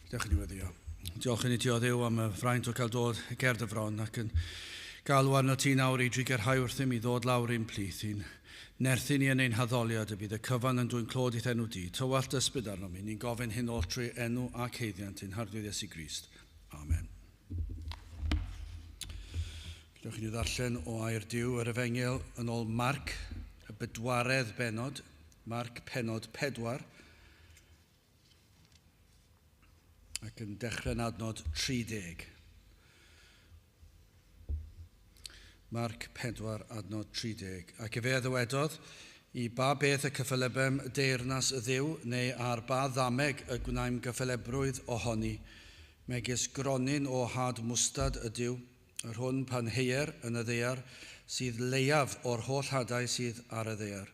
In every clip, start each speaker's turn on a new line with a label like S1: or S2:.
S1: Diolch i ni weddio. Diolch i ni ti o Dduw am y fraint o cael dod ger dy fron ac yn galw arno ti nawr i drigerhau wrthym i ddod lawr i'n plith i'n nerthu ni yn ein haddoliad y bydd y cyfan yn dwyn clod i'th enw di. Tywallt ysbryd arnom ni. Ni'n gofyn hyn oll trwy enw ac haeddiant ein Harglwydd Iesu Grist. Amen. Gadewch i ni ddarllen o air Duw yr Efengyl yn ôl Marc, y bedwaredd bennod, Marc pennod 4, ac yn dechrau'n adnod 30. Marc 4, adnod 30. Ac efe a ddywedodd, i ba beth y cyffelybbem deyrnas y Dduw, neu ar ba ddameg y gwnaem gyffelybrwydd ohoni, megis gronyn o had mwstad ydyw, yr hwn pan heier yn y ddaear, sydd leiaf o'r holl hadau sydd ar y ddaear.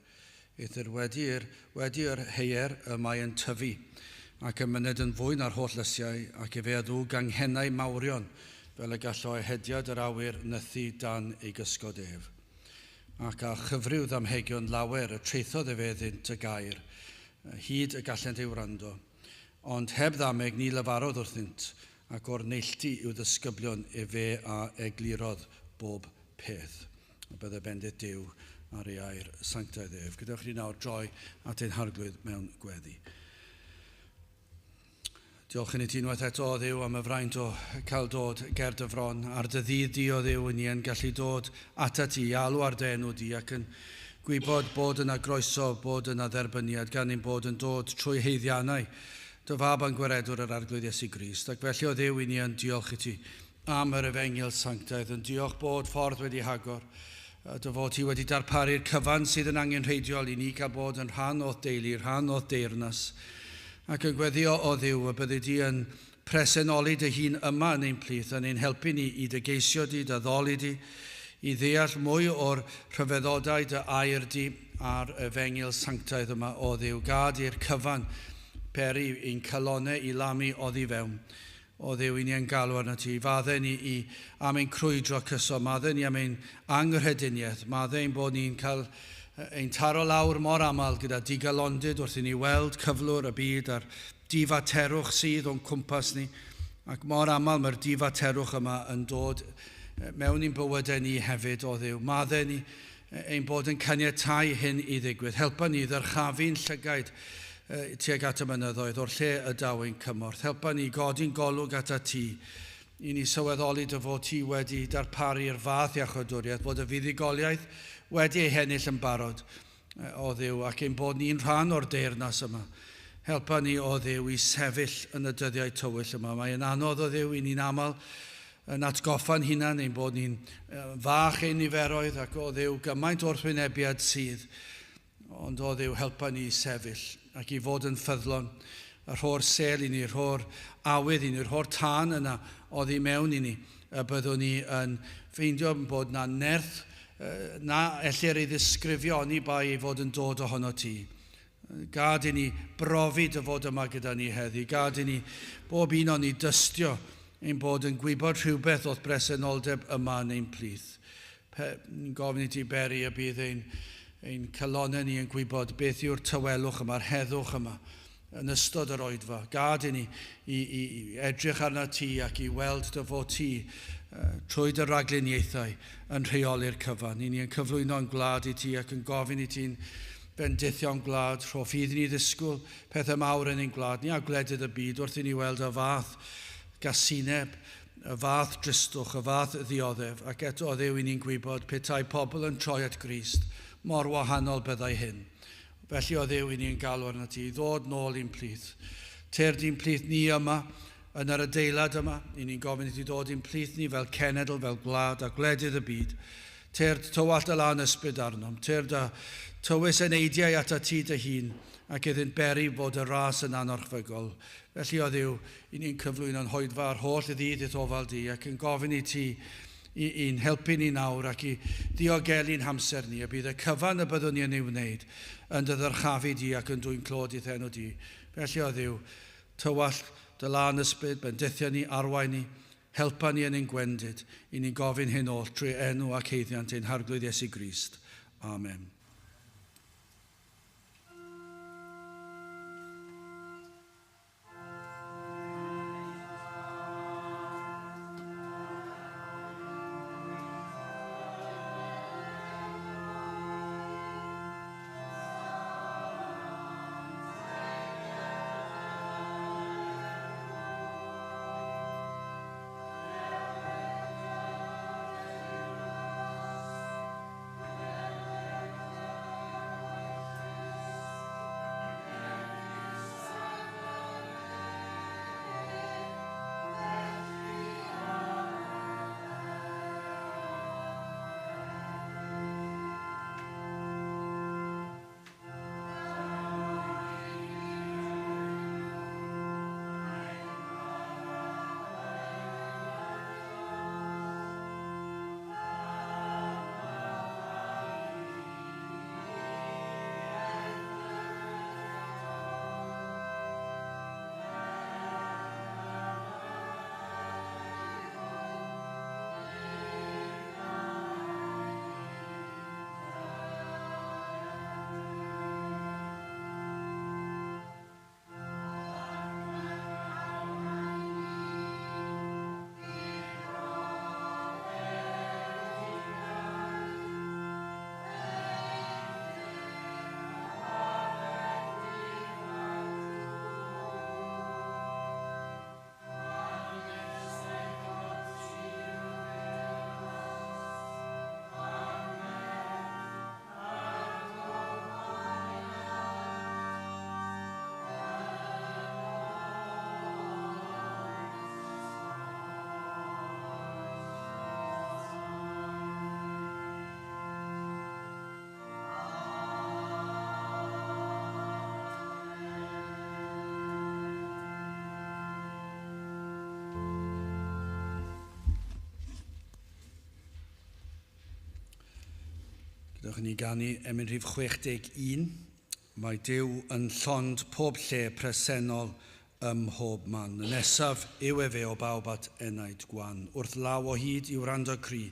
S1: Eithr wedi'r wedi yr heier y mae yn tyfu, ac yn myned yn fwy na'r holl lysiau, ac efe a ddwg ganghennau mawrion, fel y gallo ehediad yr awyr nythu dan ei gysgod ef. Ac â chyfryw ddamhegion lawer y traethodd efe iddynt y gair, hyd y gallent ei wrando. Ond heb ddameg ni lefarodd wrthynt, ac o'r neilltu i'w ddisgyblion efe a eglurodd bob peth. A bydde bendith Duw ar ei air sanctaidd ef. Gadewch i ni nawr droi at ein Harglwydd mewn gweddi. Diolch i ni ti unwaith eto, o Dduw, am y fraint o cael dod ger dy fron. Ar dy ddydd di, o Dduw, ni yn gallu dod atat ti, i alw ar dy enw di, ac yn gwybod bod yna groeso, bod yna dderbyniad, gan ein bod yn dod trwy haeddiannau dy fab a'n gwaredwr yr Arglwydd Iesu Grist. Ac felly, o Dduw, i ni yn diolch i ti am yr efengyl sanctaidd, yn diolch bod ffordd wedi hagor, dy fod ti wedi darparu'r cyfan sydd yn angenrheidiol i ni cael bod yn rhan o'th deulu, rhan o'th deyrnas, ac yn gweddio o Dduw y byddi di yn presenoli dy hun yma yn ein plith, yn ein helpu ni i dy geisio di, dy addoli di, i ddeall mwy o'r rhyfeddodau dy air di a'r efengyl sanctaidd yma o Dduw. Gad i'r cyfan peri i'n calonnau i lamu oddi fewn. O Dduw, i ni yn galw arno ti, faddau ni i am ein crwydro cyson, maddau ni am ein anghrediniaeth, maddau ein bod ni'n cael ein taro lawr mor aml gyda digalondid wrth i ni weld cyflwr y byd a'r difaterwch sydd o'n cwmpas ni, ac mor aml mae'r difaterwch yma yn dod mewn i'n bywydau ni hefyd, o Dduw. Maddau ni ein bod yn caniatáu hyn i ddigwydd. Helpa ni ddyrchafu'n llygaid tuag at y mynyddoedd o'r lle y daw ein cymorth. Helpa ni godi'n golwg atat ti, i ni sylweddoli dy fod ti wedi darparu'r fath iachawdwriaeth, bod y fuddugoliaeth wedi ei hennill yn barod, o Dduw, ac ein bod ni'n rhan o'r deyrnas yma. Helpa ni, o Dduw, i sefyll yn y dyddiau tywyll yma. Mae'n anodd, o Dduw, i ni'n aml yn atgoffa'n hunan ein bod ni'n fach ein niferoedd, ac o Dduw, gymaint o'r wrthwynebiad sydd. Ond o Dduw, helpa ni i sefyll ac i fod yn ffyddlon. Y rho'r sêl i ni, rho'r awydd i ni, rho'r tân yna oddi mewn i ni, y byddwn ni yn ffeindio bod na nerth na ellir ei ddisgrifio oni bai ei fod yn dod ohono ti. Gad i ni brofi dy fod yma gyda ni heddi. Gad i ni bob un o'n ni dystio ein bod yn gwybod rhywbeth o'th bresenoldeb yma yn ein plith. Pe, gofyn i ti beri y bydd ein, ein calonnau ni yn gwybod beth yw'r tawelwch yma, yr heddwch yma yn ystod yr oedfa. Gad i ni i, i, i edrych arna ti ac i weld dy fod ti trwy dy ragluniaethau yn rheoli'r cyfan. I ni yn cyflwyno'n gwlad i ti ac yn gofyn i ti'n bendithio'n gwlad, rho ffydd i ni ddisgwyl pethau mawr yn ein gwlad ni a gwledydd y byd wrth i ni weld y fath gasineb, y fath dristwch, y fath ddioddef, ac eto o Dduw i ni'n gwybod petai pobl yn troi at Grist, mor wahanol byddai hyn. Felly o Dduw i ni'n galw arno ti i ddod nôl i'n plith. Tyrd i'n plith ni yma, yn yr adeilad yma, i ni'n gofyn i ti ddod i'n plith ni fel cenedl, fel gwlad a gwledydd y byd. Tyrd tywallt y lân ysbryd arnom, tyrd a tywys eneidiau atat ti dy hun, ac iddynt beri bod y ras yn anorchfygol. Felly, o Dduw, i ni'n cyflwyno'n hoedfa ar holl ddydd i'th ofal di, ac yn gofyn i ti i'n helpu ni nawr ac i ddiogelu'n hamser ni, a bydd y cyfan y byddwn ni yn ei wneud yn dy ddyrchafu di ac yn dwyn clod i'th enw di. Felly, o Dduw, tywallt dy lân ysbryd, bendithia ni, arwain ni, helpa ni yn ein gwendid, i ni'n gofyn hyn oll trwy enw ac haeddiant ein Harglwydd Iesu Grist. Amen. Gadewch i ni ganu emyn rhif 61. Mae Duw yn llond pob lle presennol ym mhob man. Y nesaf yw efe o bawb at enaid gwan. Wrth law o hyd i wrando cri,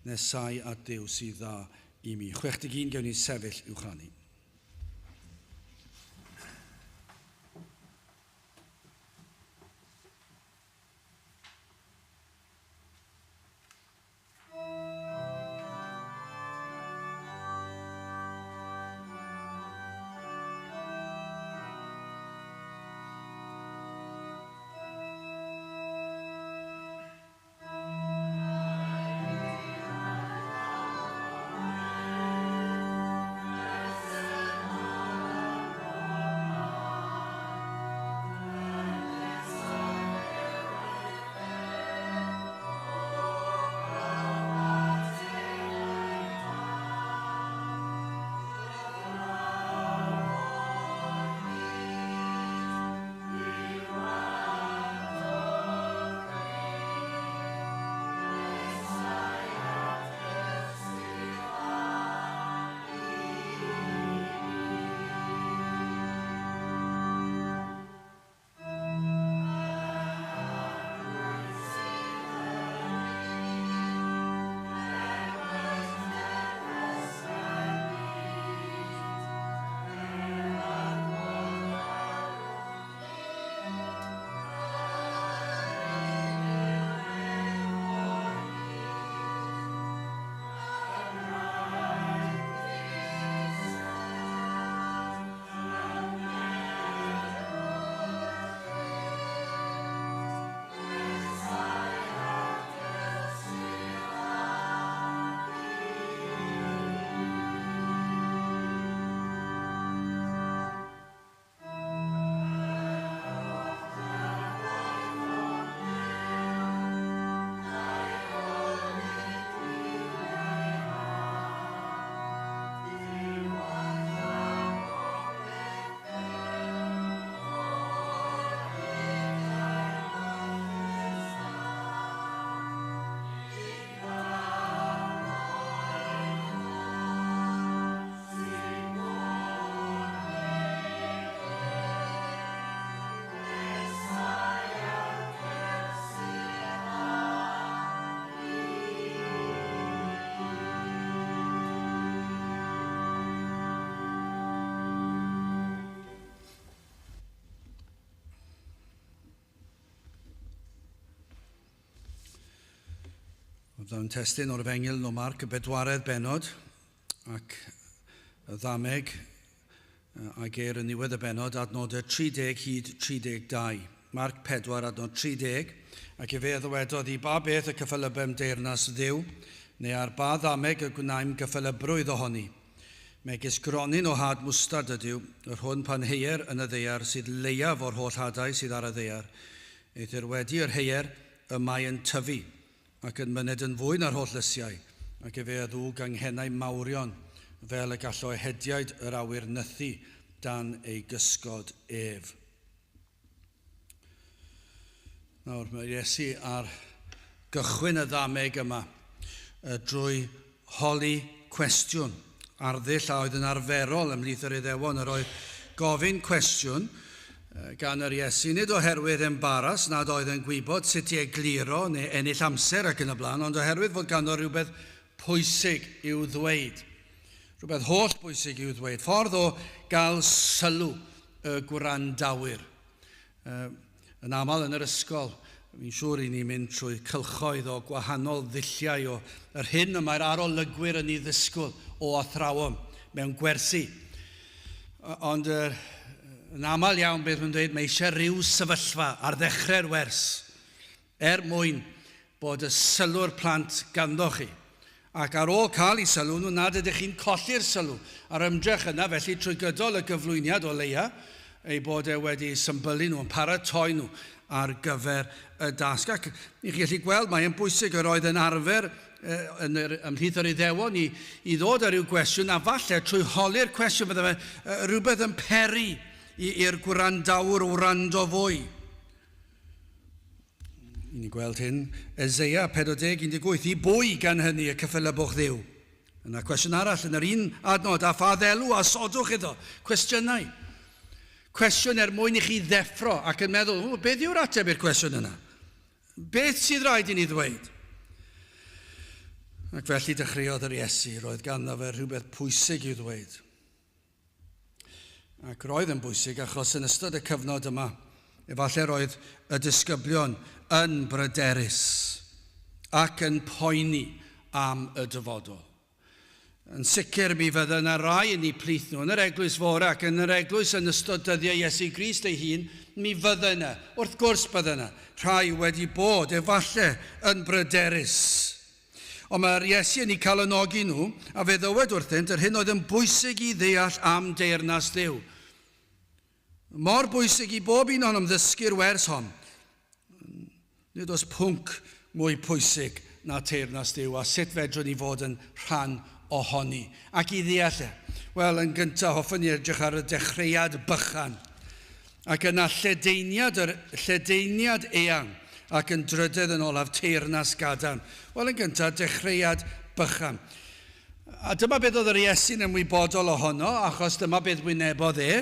S1: nesau at Dduw sydd dda i mi. 61 gewn ni sefyll i'w chanu. Oedd yn testun o'r Efengyl o Marc y bedwaredd bennod ac y ddameg a geir yn niwedd y bennod adnodau 30 hyd 32. Marc 4 adnod 30 ac efe a ddywedodd i ba beth y cyffelybbem deyrnas Dduw neu ar ba ddameg y gwnaem gyffelybrwydd ohoni. Megis gronyn o had mwstard ydyw, yr hwn pan heier yn y ddaear sydd leiaf o'r holl hadau sydd ar y ddaear. Eithr wedi yr heier y mae yn tyfu ac yn myned yn fwy na'r holl lysiau, ac efe a ddwg anghennau mawrion, fel y gallo ehediaid yr awyr nythu dan ei gysgod ef. Nawr, mae Iesu ar gychwyn y ddameg yma drwy holi cwestiwn. Arddull a oedd yn arferol ymhlith yr Iddewon, yr oedd gofyn cwestiwn gan yr Iesu, nid oherwydd embaras nad oedd yn gwybod sut i egluro neu ennill amser ac yn y blaen, ond oherwydd fod ganddo rhywbeth pwysig i'w ddweud. Rhywbeth holl bwysig i'w ddweud. Ffordd o gael sylw y gwrandawyr. Yn aml yn yr ysgol, fi'n siŵr i ni mynd trwy cylchoedd o gwahanol ddulliau o yr hyn y mae'r arolygwyr yn ei ddisgwyl o athrawon mewn gwersi. Ond yn aml iawn beth mae'n dweud, mae eisiau rhyw sefyllfa ar ddechrau'r wers er mwyn bod y sylw'r plant ganddo chi. Ac ar ôl cael eu sylw nhw, nad ydych chi'n colli'r sylw a'r ymdrech yna, felly trwy gydol y gyflwyniad o leia, ei bod e wedi symbylu nhw, yn paratoi nhw ar gyfer y dasg. Ac i chi gallu gweld, mae'n bwysig yr oedd yn arfer yn yr, ymhlith yr Iddewon i, i ddod â rhyw gwestiwn, a falle trwy holi'r cwestiwn bydde fe rhywbeth yn peri i'r gwrandawr wrando fwy. I ni gweld hyn, Eseia 40, 18, i bwy gan hynny y cyffelybbwch Dduw? Yna cwestiwn arall yn yr un adnod, a pha ddelw a sodwch iddo? Cwestiynau. Cwestiwn er mwyn i chi ddeffro ac yn meddwl, o, beth yw'r ateb i'r cwestiwn yna? Beth sydd rhaid i ni ddweud? Ac felly dechreuodd yr Iesu, roedd ganddo fe rhywbeth pwysig i'w ddweud. Ac roedd yn bwysig achos yn ystod y cyfnod yma, efallai roedd y disgyblion yn bryderus ac yn poeni am y dyfodol. Yn sicr mi fydde yna rai yn eu plith nhw, yn yr eglwys fore ac yn yr eglwys yn ystod dyddiau Iesu Grist ei hun, mi fydde yna, wrth gwrs bydde yna, rhai wedi bod, efallai, yn bryderus. Ond mae'r Iesu yn eu calonogi nhw, a fe ddywed wrthynt yr hyn oedd yn bwysig i ddeall am deyrnas Dduw. Mor bwysig i bob un ohonom ddysgu'r wers hon. Nid oes pwnc mwy pwysig na teyrnas Duw a sut fedrwn ni fod yn rhan ohoni. Ac i ddeall e, wel, yn gyntaf hoffwn ni edrych ar y dechreuad bychan ac yna lledaeniad yr lledaeniad eang, ac yn drydedd yn olaf teyrnas gadarn. Wel, yn gyntaf, dechreuad bychan. A dyma beth oedd yr Iesu'n ymwybodol ohono, achos dyma beth wynebodd e,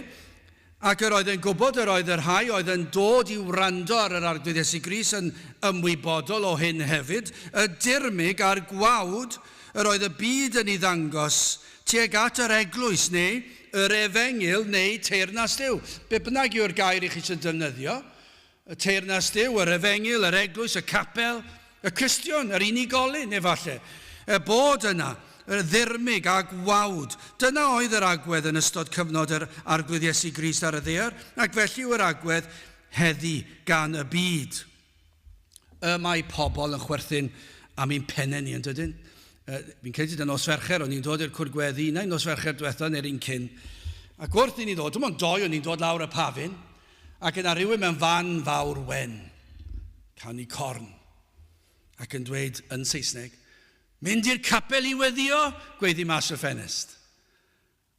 S1: ac yr oedd e'n gwybod yr oedd y rhai oedd yn dod i wrando ar yr Arglwydd Iesu Grist yn ymwybodol o hyn hefyd, y dirmyg a'r gwawd yr oedd y byd yn ei ddangos tuag at yr eglwys, neu yr efengyl, neu teyrnas Duw. Be bynnag yw'r gair i chi sy'n defnyddio, y teyrnas Duw, yr efengyl, yr eglwys, y capel, y Cristion, yr unigolyn, efallai. Y bod yna, y ddirmyg a gwawd. Dyna oedd yr agwedd yn ystod cyfnod yr Arglwydd Iesu Grist ar y ddaear, ac felly yw'r agwedd heddi gan y byd. Y mae pobl yn chwerthin am ein pennau ni, yn dydyn? Fi'n credu dyna nos Fercher, o'n i'n dod i'r cwrdd gweddi, neu nos Fercher diwetha, neu'r un cyn. Ac wrth i ni ddod, dim ond doi o'n i'n dod lawr y pafin, ac yna rhywun mewn fan fawr wen, canu corn, ac yn dweud yn Saesneg, mynd i'r capel i weddio, gweiddi mas y ffenest.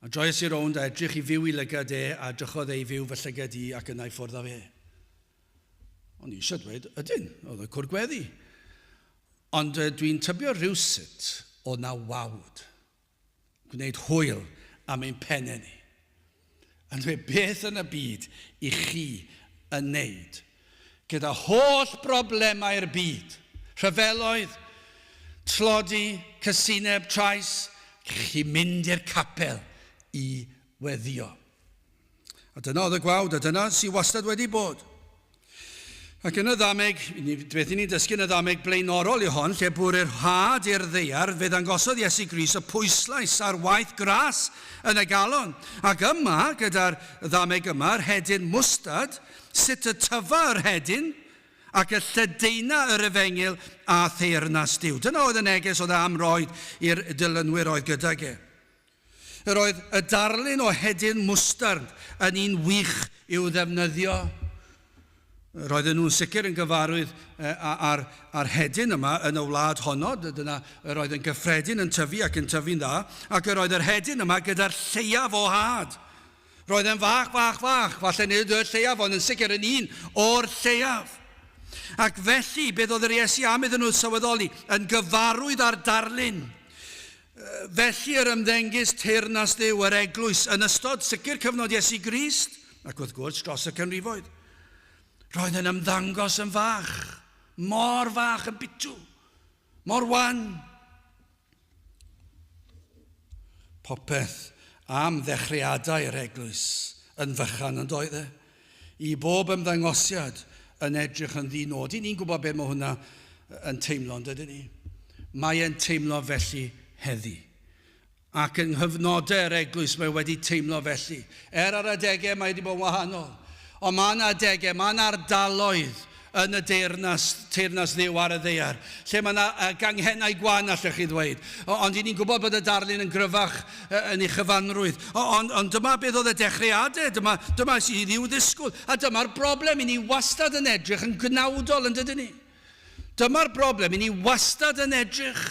S1: A droies i rownd a edrych i fyw i lygad e, a edrychodd e i fyw fy llygad i ac yna i ffwrdd â fe. O'n i eisiau dweud, ydyn, oedd y cwr gweddi. Ond dwi'n tybio rhywsut o na wawd, gwneud hwyl am ein pennau ni. Yn dweud beth yn y byd i chi yn neud gyda holl broblemau'r byd, rhyfeloedd, tlodi, cysineb, trais, chi mynd i'r capel i weddio. A dyna oedd y gwawd, a dyna sydd wastad wedi bod. Ac yn y ddameg, beth i ni'n dysgu yn y ddameg blaenorol i hon, lle bwri'r had i'r ddaear, fe ddangosodd Iesu Grist y pwyslais ar waith gras yn y galon. Ac yma, gyda'r ddameg yma, yr hedyn mwstad, sut y tyfa yr hedyn, ac y lledaena yr efengyl a theyrnas Duw. Dyna oedd y neges oedd e am roed i'r dilynwyr oedd gydag e. Yr oedd y darlun o hedyn mwstard yn un wych i'w ddefnyddio. Roedden nhw'n sicr yn gyfarwydd â'r, â'r hedyn yma yn y wlad honno, dyna yr oedd yn gyffredin yn tyfu ac yn tyfu'n dda, ac yr oedd yr hedyn yma gyda'r lleiaf o had. Roedd e'n fach, fach, fach, falle nid y lleiaf, ond yn sicr yn un o'r lleiaf. Ac felly, beth oedd yr Iesu am iddyn nhw sylweddoli, yn gyfarwydd â'r darlun. Felly yr ymddengys teyrnas Dduw, yr eglwys, yn ystod sicr cyfnod Iesu Grist, ac wrth gwrs dros y canrifoedd. Roedd yn ymddangos yn fach, mor fach yn bitw, mor wan. Popeth am ddechreuadau yr eglwys yn fychan yn doedd e. I bob ymddangosiad yn edrych yn ddi-nod. I ni'n gwybod beth mae hwnna yn teimlo, yn dydyn ni? Mae e'n teimlo felly heddi. Ac yng nghyfnodau yr eglwys mae wedi teimlo felly. Er ar adegau mae wedi bod yn wahanol. Ond mae yna adegau, mae yna ardaloedd yn y deyrnas, teyrnas Dduw ar y ddaear, lle mae yna ganghennau gwan, allech chi ddweud. Ond i ni'n gwybod bod y darlun yn gryfach yn ei chyfanrwydd. Ond, ond dyma beth oedd y dechreuadau, dyma, dyma sydd i'w ddisgwyl. A dyma'r broblem, i ni wastad yn edrych yn gnawdol, yn dydyn ni? Dyma'r broblem, i ni wastad yn edrych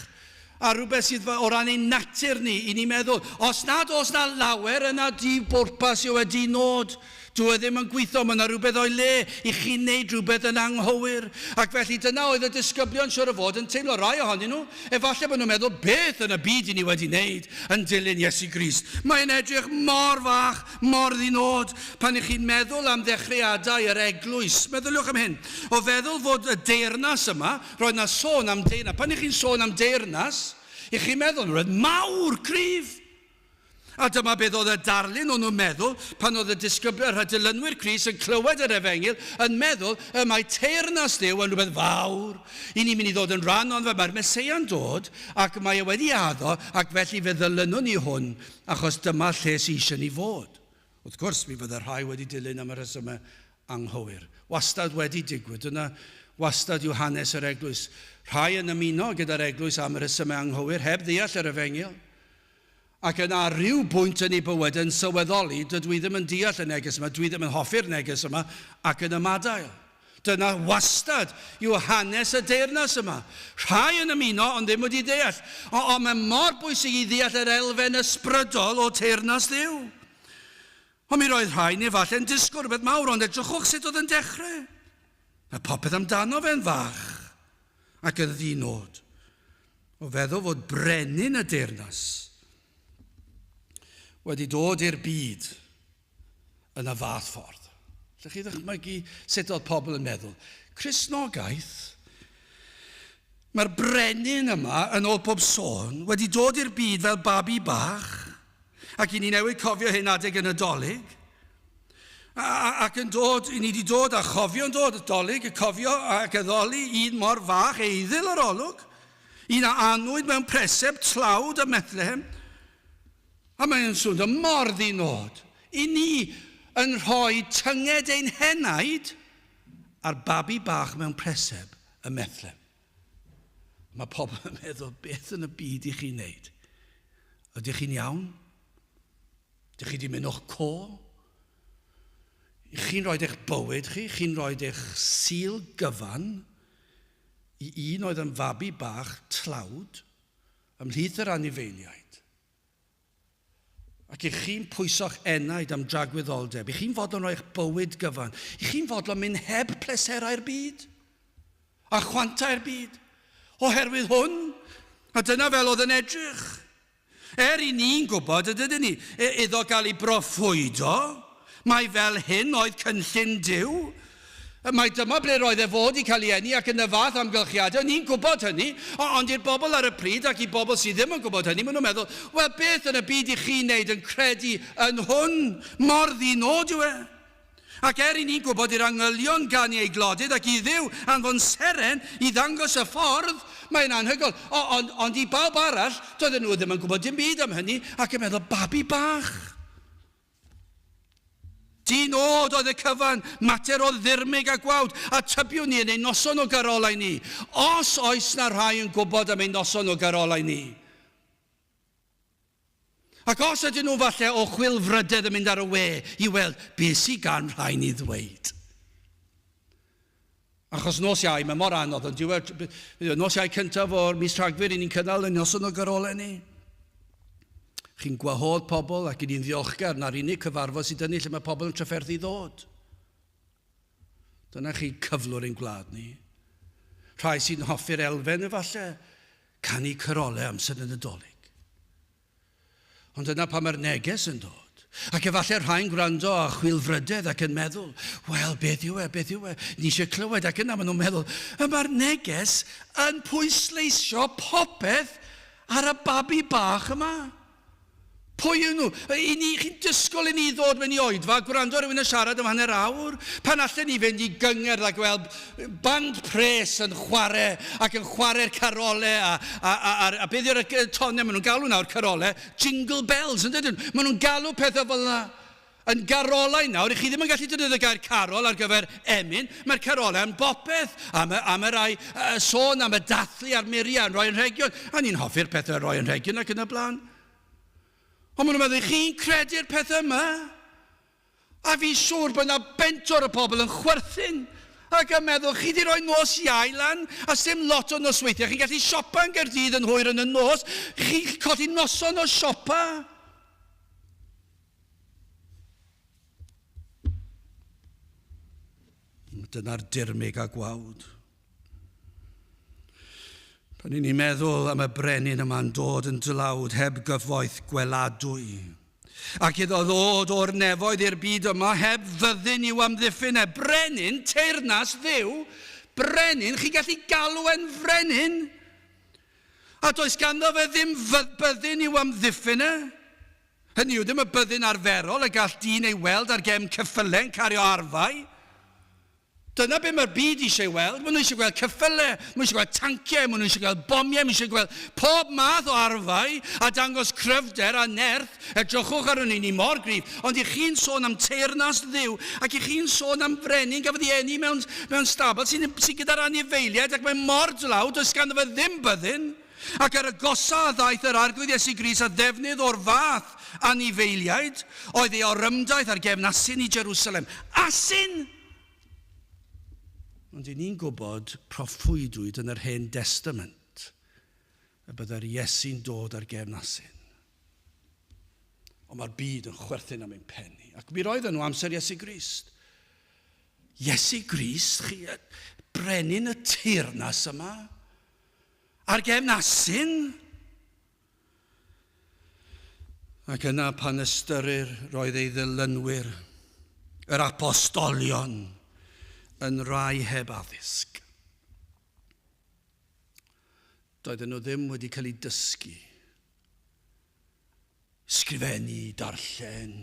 S1: ar rhywbeth sydd o ran ein natur ni, i ni meddwl, os nad oes na lawer yna di bwrpas yw e, di nod. Dyw e ddim yn gweithio, mae yna rhywbeth o'i le i chi wneud rhywbeth yn anghywir. Ac felly dyna oedd y disgyblion siwr o fod yn teimlo, rai ohonyn nhw. Efallai bod nhw'n meddwl, beth yn y byd i ni wedi wneud yn dilyn Iesu Grist? Mae'n edrych mor fach, mor ddinod. Pan i chi'n meddwl am ddechreuadau yr eglwys, meddyliwch am hyn. O feddwl fod y deyrnas yma, roedd yna sôn am deyrnas. Pan i chi'n sôn am deyrnas, i chi'n meddwl, roedd mawr, cryf. A dyma beth oedd y darlun o'n nhw'n meddwl pan oedd y disgyblion, rhai dilynwyr Crist yn clywed yr efengyl, yn meddwl y mae teyrnas Dduw yn rhywbeth fawr. I ni'n mynd i ddod yn rhan ond fe, mae'r Meseia'n dod ac mae e wedi addo ac felly fe ddilynwn ni hwn achos dyma lle sy'n eisiau ni fod. Wrth gwrs, mi fydde rhai wedi dilyn am y rhesymau anghywir. Wastad wedi digwydd. Dyna wastad yw hanes yr eglwys. Rhai yn ymuno gyda'r eglwys am y rhesymau anghywir, heb ddeall yr efengyl. Ac yna ar ryw bwynt yn ei bywyd yn sylweddoli, dydw i ddim yn deall y neges yma, dwi ddim yn hoffi'r neges yma, ac yn ymadael. Dyna wastad yw hanes y deyrnas yma. Rhai yn ymuno ond ddim wedi deall. Ond mae mor bwysig i ddeall yr elfen ysbrydol o teyrnas Dduw. Ond mi roedd rhai neu efallai'n disgwyl rhywbeth mawr, ond edrychwch sut oedd yn dechrau. Mae popeth amdano fe'n fach ac yn ddinod. O feddwl fod brenin y deyrnas wedi dod i'r byd yn y fath ffordd. Lle chi ddychmygu sut oedd pobl yn meddwl? Cristnogaeth, mae'r brenin yma, yn ôl pob sôn, wedi dod i'r byd fel babi bach, ac i ni newid cofio hyn adeg y Nadolig, ac yn dod, i ni wedi dod a chofio'n dod, Dolig, y cofio ac addoli un mor fach, eiddil yr olwg, un a anwyd mewn preseb tlawd ym Methlehem. A mae'n swnio mor ddinod i ni yn rhoi tynged ein henaid ar babi bach mewn preseb ym Methlehem. Mae pobl yn meddwl, beth yn y byd i chi'n wneud? Ydych chi'n iawn? Dych chi wedi mynd o'ch co? Chi'n rhoi eich bywyd chi, chi'n rhoi eich sil gyfan i un oedd yn fabi bach tlawd ymhlith yr anifeiliaid. Ac i chi'n pwyso'ch enaid am dragwyddoldeb, i chi'n fodlon rhoi eich bywyd gyfan, i chi'n fodlon mynd heb pleserau'r byd a chwantau'r byd, oherwydd hwn, a dyna fel oedd yn edrych. Er i ni'n gwybod, y dydyn ni, iddo gael ei broffwydo, mai fel hyn oedd cynllun Duw, mai dyma ble roedd e fod i cael ei eni ac yn y fath amgylchiadau, ni'n gwybod hynny, ond i'r bobl ar y pryd ac i bobl sydd ddim yn gwybod hynny, maen nhw'n meddwl, wel beth yn y byd i chi wneud yn credu yn hwn? Mor ddi-nod yw e. Ac er i ni'n gwybod i'r angylion ganu eu glodydd ac i Dduw anfon seren i ddangos y ffordd, mae'n anhygoel. O, ond, ond i bawb arall, doedden nhw ddim yn gwybod dim byd am hynny ac yn meddwl, babi bach. Dyn od oedd y cyfan, mater o ddirmyg a gwawd, a tybiwn ni yn ein noson o garolau ni. Os oes na rhai yn gwybod am ein noson o garolau ni, Ac os ydyn nhw falle o chwilfrydedd yn mynd ar y we i weld beth sydd gan rhain i ddweud. Achos nos Iau, mae mor anodd, ond diwedd, nos Iau cyntaf o'r mis Rhagfyr, i ni'n cynnal y noson o garolau ni. Chi'n gwahodd pobl ac i ni'n ddiolchgar na'r unig cyfarfod sydd dynnu lle mae pobl yn trafferthu ddod. Dyna chi cyflwr ein gwlad ni. Rhai sy'n hoffi'r elfen efallai, canu cyrolau amser y Nadolig. Ond dyna pa mae'r neges yn dod. Ac efallai rhai'n gwrando â chwilfrydedd ac yn meddwl, wel, beth yw e, beth yw e? Ni eisiau clywed, ac yna maen nhw'n meddwl, y mae'r neges yn pwysleisio popeth ar y babi bach yma. Pwy yw nhw? I ni, chi'n disgwyl i ni ddod mewn i oedfa, gwrando ar rhywun yn siarad am hanner awr? Pan allen ni fynd i gyngerdd a gweld band pres yn chwarae ac yn chwarae'r carolau a, a, a, a, a beth yw'r tonau maen nhw'n galw nawr carolau? Jingle bells, yn dydyn? Maen nhw'n galw pethau fel yna yn garolau nawr. I chi ddim yn gallu defnyddio gair carol ar gyfer emyn. Mae'r carolau yn bopeth. Am y, am y rai uh, sôn am y dathlu a'r muriau yn rhoi anrhegion. A ni'n hoffi'r pethau rhoi anrhegion ac yn y blaen. Ond maen nhw'n meddwl, chi'n credu'r pethau yma? A fi'n siŵr bod yna bentwr o pobl yn chwerthin ac yn meddwl, chi di roi nos Iau lan, a sdim lot o nosweithiau, chi'n gallu siopa yn Gaerdydd yn hwyr yn y nos, chi'n colli noson o siopa. Dyna'r dirmyg a gwawd. Pan ni'n meddwl am y brenin yma'n dod yn dlawd heb gyfoeth gweladwy, ac iddo ddod o'r nefoedd i'r byd yma heb fyddin i'w amddiffyn e, brenin, teyrnas Dduw, brenin, chi'n gallu galw e'n frenin, a does ganddo fe ddim byddin i'w amddiffyn e. Hynny yw, ddim y byddin arferol y gall dyn ei weld ar gefn ceffylau yn cario arfau. Dyna be mae'r byd eisiau weld. Maen nhw eisiau gweld ceffylau, maen nhw eisiau gweld tanciau, maen nhw eisiau gweld bomiau, maen nhw eisiau gweld pob math o arfau a dangos cryfder a nerth. Edrychwch arnon ni, ni mor gryf. Ond i chi'n sôn am teyrnas Dduw, ac i chi'n sôn am frenin gafodd ei eni mewn, mewn stabl sy'n sy gyda'r anifeiliaid ac mae mor dlawd, does ganddo fe ddim byddin. Ac ar y gosa a ddaeth yr Arglwydd Iesu Grist a ddefnydd o'r fath anifeiliaid oedd ei orymdaith ar gefn asyn i Jerusalem. Asyn! Ond i ni'n gwybod proffwydwyd yn yr Hen Destament y byddai'r Iesu'n dod ar gefn asyn. Ond mae'r byd yn chwerthin am ein pen ni. Ac mi roedden nhw amser Iesu Grist. Iesu Grist, chi, brenin y teyrnas yma, Ar gefn asyn? Ac yna pan ystyrir roedd ei ddilynwyr, yr apostolion, yn rai heb addysg. Doedden nhw ddim wedi cael eu dysgu. Sgrifennu, darllen,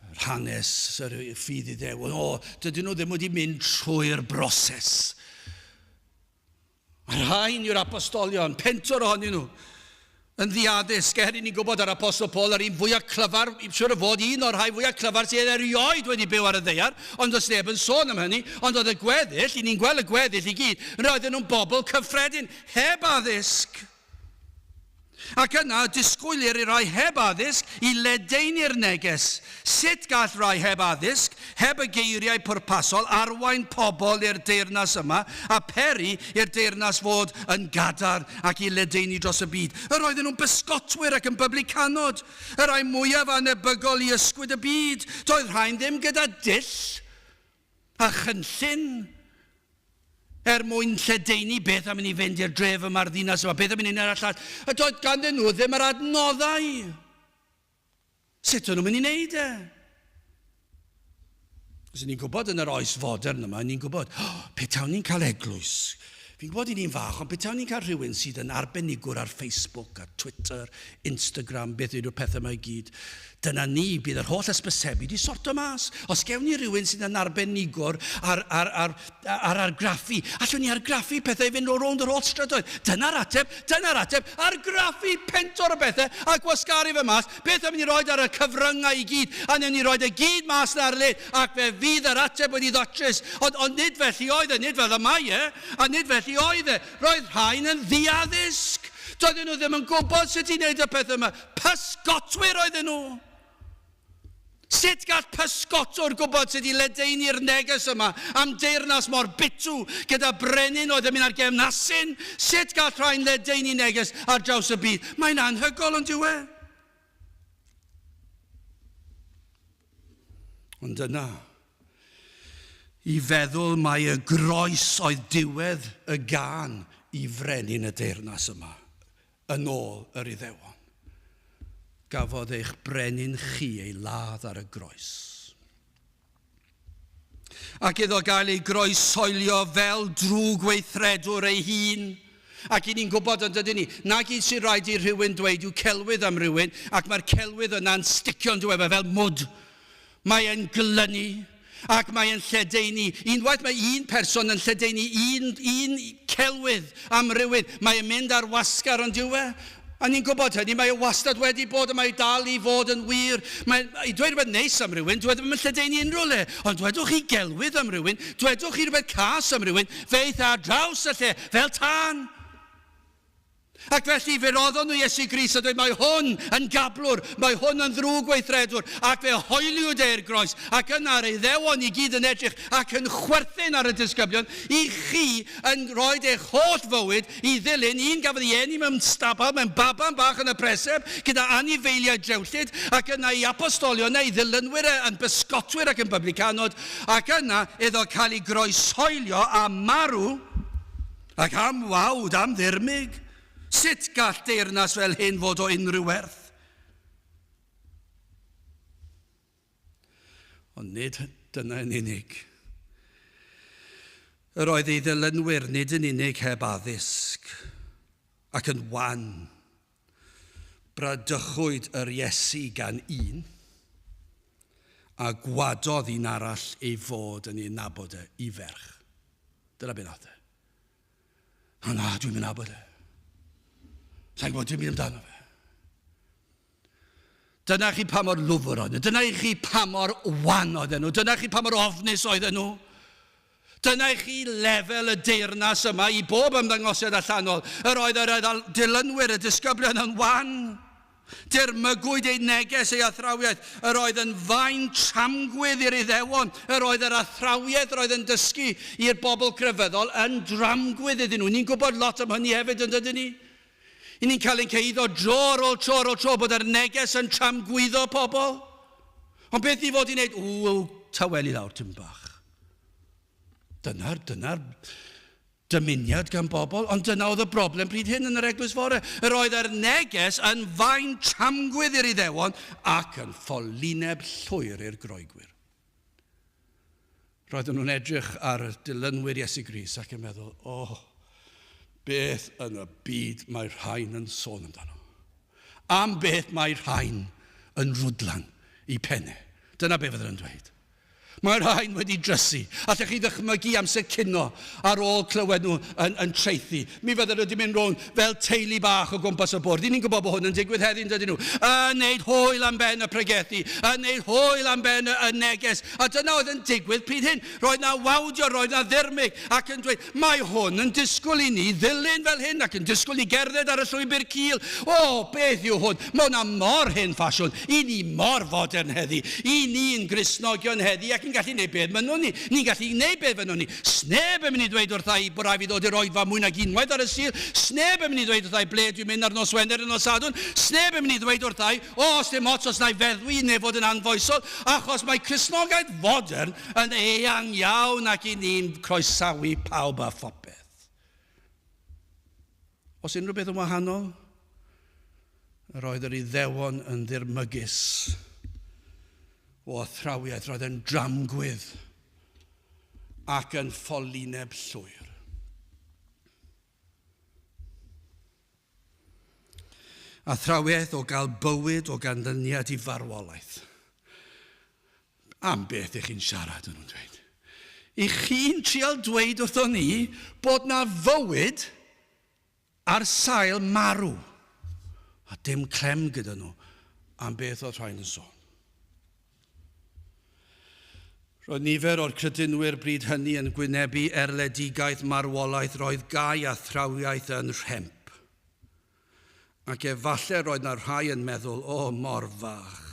S1: yr hanes, yr ffydd Iddewon. O, dydyn nhw ddim wedi mynd trwy'r broses. A rhain yw'r apostolion, pentwr ohonyn nhw, yn ddiaddysg. Er i ni'n gwybod yr apostol Paul, yr un fwyaf clyfar, siwr o fod un o'r rhai fwyaf clyfar sydd erioed wedi byw ar y ddaear, ond does neb yn sôn am hynny, ond oedd y gweddill, i ni'n gweld y gweddill i gyd, roedden nhw'n bobl cyffredin, heb addysg. Ac yna, disgwylir i rai heb addysg i ledaenu'r neges. Sut gall rai heb addysg, heb y geiriau pwrpasol, arwain pobl i'r deyrnas yma a peri i'r deyrnas fod yn gadarn ac i ledaenu dros y byd? Yr oedden nhw'n bysgotwyr ac yn byblicanod, y rhai mwyaf anebygol i ysgwyd y byd. Doedd rhain ddim gyda dull a chynllun er mwyn lledaenu beth am i ni fynd i'r dref yma'r ddinas yma, beth am i ni wneud llall. A doedd ganddyn nhw ddim yr adnoddau. Sut o'n nhw'n mynd i wneud e? Os ni'n gwybod yn yr oes fodern yma, ni'n gwybod, oh, petawn ni'n cael eglwys, fi'n gwybod i ni'n fach, ond petawn ni'n cael rhywun sydd yn arbenigwr ar Facebook a Twitter, Instagram, beth yw'r pethau yma i gyd, Dyna ni, bydd yr holl hysbysebu 'di sorto mas. Os gewn ni rywun sydd yn arbenigwr ar, ar, ar, ar argraffu, allwn ni argraffu pethau i fynd o rownd yr holl strydoedd. Dyna'r ateb, dyna'r ateb, argraffu pentwr o bethau a gwasgaru fe mas. Beth am i ni roed ar y cyfryngau i gyd, a newn ni roed e gyd mas 'na ar le, ac fe fydd yr ateb wedi ddatrys. Ond, ond nid felly oedd e, nid fel y mae e, a nid felly oedd e. Roedd rhain yn ddiaddysg. Doedden nhw ddim yn gwybod sut i wneud y pethau yma. Pysgotwyr oedden nhw. Sut gall pysgotwr gwybod sut i ledaenu'r neges yma am deyrnas mor bitw gyda brenin oedd yn mynd ar gefn asyn? Sut gall rhain ledaenu neges ar draws y byd? Mae'n anhygoel ond yw e? Ond yna, i feddwl mai y groes oedd diwedd y gân i frenin y deyrnas yma. Yn ôl yr Iddewon, gafodd eich brenin chi ei ladd ar y groes. Ac iddo gael ei groeshoelio fel drwgweithredwr ei hun. Ac i ni'n gwybod yn dydyn ni, nag un sy'n rhaid i rhywun dweud yw celwydd am rywun, ac mae'r celwydd yna'n sticio'n diwedd fel mwd. Mae e'n glynu ac mae e'n lledaenu. Unwaith mae un person yn lledaenu un, un celwydd am rywun, mae e'n mynd ar wasgar ond yw e? A ni'n gwybod hynny, mae e wastad wedi bod a mae dal i fod yn wir. Mae, i dweud rhywbeth neis am rywun, dwi e ddim yn lledaenu unrhyw le. Ond dwedwch chi gelwydd am rywun, dwedwch chi rhywbeth cas am rywun, feith ar draws y lle, fel tân. Ac felly fe roddon nhw Iesu Grist a dweud mae hwn yn gablwr, mae hwn yn ddrwg weithredwr, ac fe hoeliwyd e i'r groes, ac yna yr Iddewon i gyd yn edrych ac yn chwerthin ar y disgyblion, i chi yn rhoi eich holl fywyd i ddilyn un gafodd ei eni mewn stabal, mewn baban bach yn y preseb, gyda anifeiliaid drewllyd, ac yna ei apostolion e, ei ddilynwyr e yn bysgotwyr ac yn byblicanod, ac yna iddo cael ei groeshoelio a marw, Ac am wawd, am ddirmyg! Sut gall deyrnas fel hyn fod o unrhyw werth? Ond nid dyna yn unig. Yr oedd ei ddilynwyr nid yn unig heb addysg ac yn wan. Bradychwyd yr Iesu gan un, a gwadodd un arall ei fod yn ei nabod e i ferch. Dyna beth nath e. O na, dwi'n mynd nabod e. Sa'n gwybod dim byd amdano fe. Dyna chi pa mor lwfr oedden nhw. Dyna i chi pa mor wan oedden nhw. Dyna chi pa mor ofnus oedden nhw. Dyna i chi lefel y deyrnas yma i bob ymddangosiad allanol. Yr oedd yr dilynwyr, y disgyblion yn wan. Dirmygwyd ei neges, ei athrawiaeth. Yr oedd yn faen tramgwydd i'r Iddewon. Yr oedd yr athrawiaeth yr oedd yn dysgu i'r bobl crefyddol yn dramgwydd iddyn nhw. Ni'n gwybod lot am hynny hefyd, yn dydyn ni? I ni'n cael ein cyhuddo dro ar ôl tro ar ôl tro bod yr neges yn tramgwyddo pobl. Ond beth ni fod i wneud? Ww, tawelu lawr tipyn bach. Dyna'r, dyna'r dymuniad gan bobl, ond dyna oedd y broblem pryd hyn yn yr eglwys fore. Yr oedd yr neges yn faen tramgwydd i'r Iddewon ac yn ffolineb llwyr i'r Groegwyr. Roedden nhw'n edrych ar dilynwyr Iesu Grist ac yn meddwl, o, oh, beth yn y byd mae rhain yn sôn amdano? Am beth mae rhain yn rwdlan i penne? Dyna beth fydden nhw'n dweud. Mae rhain wedi drysu. Allech chi ddychmygu amser cino ar ôl clywed nhw yn, yn traethu. Mi fydden nhw wedi mynd rownd fel teulu bach o gwmpas y bwrdd. Dyn ni'n gwybod bod hwn yn digwydd heddi, yn dydyn nhw? Yn neud hwyl am ben y pregethu, yn neud hwyl am ben y, y neges. A dyna oedd yn digwydd pryd hyn. Roedd na wawdio, roedd na ddirmyg, ac yn dweud, Mae hwn yn disgwyl i ni ddilyn fel hyn ac yn disgwyl i gerdded ar y llwybr cul. O, beth yw hwn? Mae hwnna mor hen ffasiwn. I ni mor fodern heddi. I ni'n Gristnogion heddi ac yn gallu gwneud beth mynnwn ni. Ni'n gallu gwneud beth fynnwn ni. Sneb yn mynd i ddweud wrtha i bod rhaid fi ddod i'r oedfa mwy nag unwaith ar y Sul. Sneb yn mynd i ddweud wrtha i ble dwi'n mynd ar nos Wener neu nos Sadwrn. Sneb yn mynd i ddweud wrtha i, o, os dim ots os na i feddwi neu fod yn anfoesol, achos mae Cristnogaeth fodern yn eang iawn ac i ni'n croesawu pawb a phopeth. Os unrhyw beth yn wahanol, yr oedd yr Iddewon yn ddirmygus o athrawiaeth, roedd yn dramgwydd ac yn ffolineb llwyr. Athrawiaeth o gael bywyd o ganlyniad i farwolaeth. Am beth ych chi'n siarad, o'n nhw'n dweud. I chi'n trial dweud wrthon ni bod na fywyd ar sail marw. A dim clem gyda nhw am beth oedd rhain yn sôn. Roedd nifer o'r credinwyr bryd hynny yn gwynebu erledigaeth marwolaeth, roedd gau a thrawiaeth yn rhemp. Ac efallai roedd na rhai yn meddwl, o, mor fach,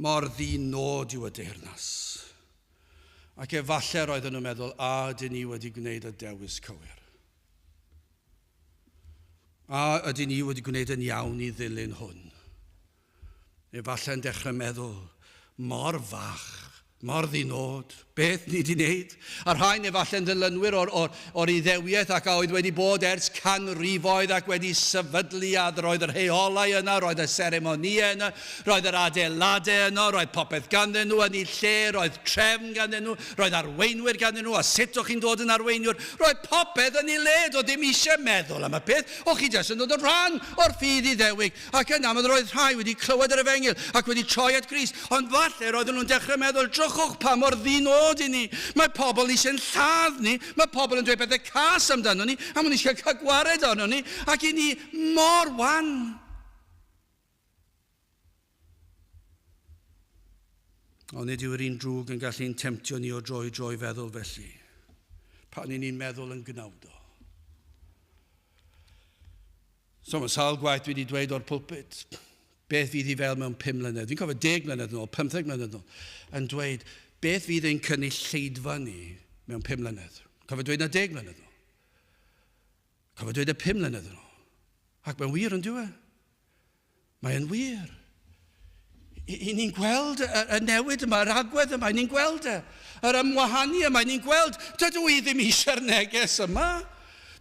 S1: mor ddi-nod yw y deyrnas. Ac efallai roedden nhw'n meddwl, a ydyn ni wedi gwneud y dewis cywir? A ydyn ni wedi gwneud yn iawn i ddilyn hwn? Efallai'n dechrau meddwl, mor fach, mor ddinod, beth ni wedi wneud? A rhain efallai'n ddilynwyr o'r, or, or Iddewiaeth ac a oedd wedi bod ers canrifoedd ac wedi sefydlu a roedd yr rheolau yna, roedd y seremonïau yna, roedd yr adeiladau yno, roedd popeth ganddyn nhw yn ei lle, roedd trefn ganddyn nhw, roedd arweinwyr ganddyn nhw, a sut o'ch chi'n dod yn arweiniwr, roedd popeth yn ei le, doedd dim eisiau meddwl am y peth, o'ch chi jyst yn dod yn rhan o'r ffydd Iddewig. Ac yna, mi roedd rhai wedi clywed yr efengyl ac wedi troi at Grist, ond falle roedden nhw'n dechrau meddwl, drychwch pa mor ddinod i ni. Mae pobl eisiau'n lladd ni, mae pobl yn dweud pethau cas amdano ni, a maen nhw eisiau cael gwared arno ni, ac i ni mor wan. Ond nid yw'r un drwg yn gallu'n temtio ni o dro i dro i feddwl felly, pan i ni'n meddwl yn gnawdo. So mae sawl gwaith dwi wedi dweud o'r pulpit, beth fydd hi fel mewn 5 mlynedd. Fi'n cofio 10 mlynedd yn ôl, 15 mlynedd yn ôl, yn dweud, beth fydd ein cynulleidfa ni mewn 5 mlynedd. Cofio dweud na 10 mlynedd yn ôl. Cofio dweud y 5 mlynedd yn ôl. Ac mae'n wir yn diwe. Mae'n wir. I, ni'n gweld y, y newid yma, yr agwedd yma, ni'n gweld e. Yr ymwahanu yma, ni'n gweld, dydw i ddim eisiau'r neges yma.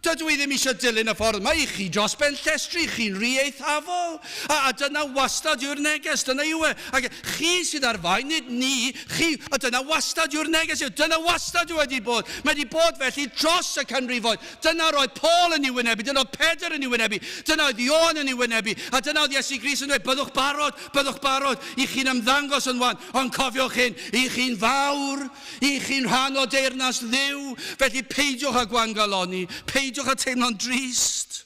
S1: Dydw i ddim eisiau dilyn y ffordd yma i chi dros ben llestri, chi'n rhy eithafol. A, a dyna wastad yw'r neges, dyna yw e. Ac chi sydd ar fai, nid ni, chi, a dyna wastad yw'r neges, dyna wastad yw wedi bod. Mae wedi bod felly dros y canrifoedd. Dyna roedd Paul yn ei wynebu, dyna oedd Pedr yn ei wynebu, dyna oedd Ioan yn ei wynebu, a dyna oedd Iesu Grist yn dweud, byddwch barod, byddwch barod, i chi'n ymddangos yn wan, ond cofiwch hyn, i chi'n fawr, i chi'n rhan o deyrnas Dduw, felly peidiwch â gwangaloni, peidiwch â teimlo'n drist.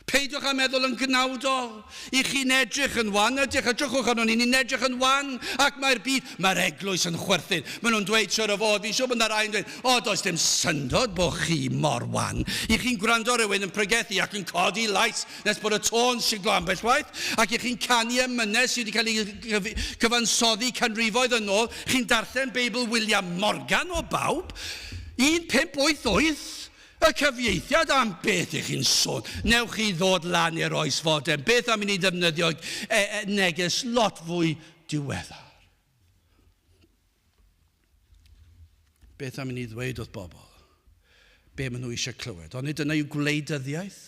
S1: Peidiwch â meddwl yn gnawdol. I chi'n edrych yn wan, ydych, edrychwch arno ni, ni'n edrych yn wan, ac mae'r byd, mae'r eglwys yn chwerthin. Maen nhw'n dweud, siwr o fod, fi'n siŵr bod yna rai yn dweud, o, does dim syndod bod chi mor wan. I chi'n gwrando rhywun yn pregethu ac yn codi lais nes bod y tôn siglo ambell waith, ac i chi'n canu emynau sydd wedi cael eu cyfansoddi canrifoedd yn ôl, chi'n darllen Beibl William Morgan o bawb, 1588, Y cyfieithiad am beth ych chi'n sôn? Newch chi ddod lan i'r oes fodern? Beth am i ni ddefnyddio e, e, neges lot fwy diweddar? Beth am i ni ddweud wrth bobl? Be maen nhw eisiau clywed? Ond nid dyna yw gwleidyddiaeth.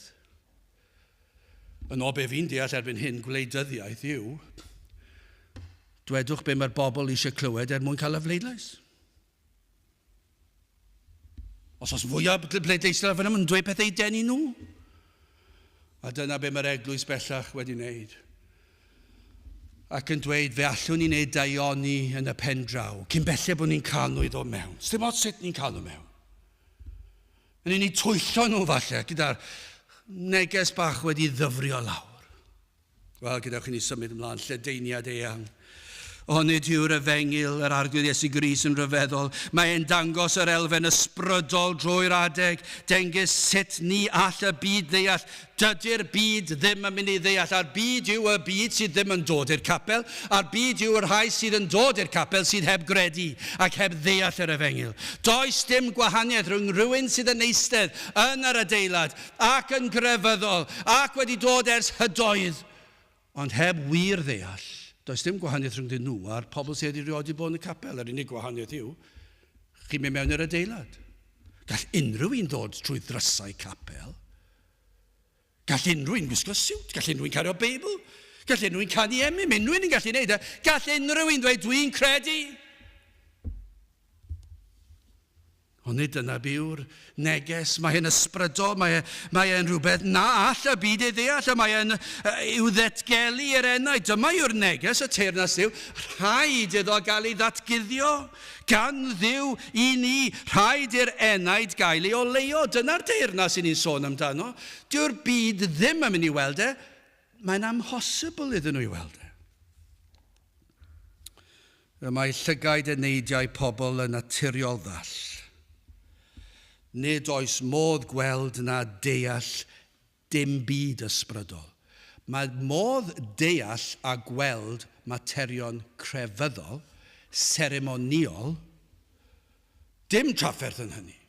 S1: Yn ôl be fi'n deall erbyn hyn, gwleidyddiaeth yw dwedwch be mae'r bobl eisiau clywed er mwyn cael y fleidlais. Os oes fwy o bleidleiswyr fan yma yn dweud pethau i denu nhw. A dyna be mae'r eglwys bellach wedi wneud. Ac yn dweud, fe allwn ni wneud daioni yn y pen draw, cyn belled bod ni'n cael nhw i ddod mewn. Sdim ots sut ni'n cael nhw mewn. Yn ni'n twyllo nhw falle gyda'r neges bach wedi ddyfrio lawr. Wel, gadewch i ni symud ymlaen, lledaeniad eang. Onid yw'r efengyl, yr Arglwydd Iesu Grist yn rhyfeddol? Mae e'n dangos yr elfen ysbrydol drwy'r adeg. Dengys sut ni all y byd ddeall. Dydy'r byd ddim yn mynd i ddeall. A'r byd yw y byd sydd ddim yn dod i'r capel. A'r byd yw y rhai sydd yn dod i'r capel sydd heb gredu ac heb ddeall yr efengyl. Does dim gwahaniaeth rhwng rhywun sydd yn eistedd yn yr adeilad ac yn grefyddol, ac wedi dod ers hydoedd, ond heb wir ddeall. Does dim gwahaniaeth rhyngddyn nhw a'r pobl sydd wedi rioed wedi bod yn y capel. Yr unig gwahaniaeth yw, chi'n mynd mewn i'r adeilad. Gall unrhyw un ddod trwy ddrysau capel. Gall unrhyw un gwisgo siwt, gall unrhyw un cario Beibl, gall unrhyw un canu emyn, unrhyw un yn gallu gwneud e. Gall unrhyw un dweud, dwi'n credu. Ond nid dyna byw'r neges. Mae e'n ysbrydol, mae, e, mae e'n rhywbeth na all y byd ei ddeall, a mae e'n i'w ddatgelu i'r enaid. Dyma yw'r neges y teyrnas Dduw. Rhaid iddo gael ei ddatguddio gan Dduw i ni. Rhaid i'r enaid gael ei oleuo. Dyna'r deyrnas i ni'n sôn amdano. Dyw'r byd ddim yn mynd i weld e. Mae'n amhosibl iddyn nhw i weld e. Y mae llygaid eneidiau pobl yn naturiol ddall. Nid oes modd gweld na deall dim byd ysbrydol. Mae modd deall a gweld materion crefyddol, seremonïol, dim trafferth yn hynny.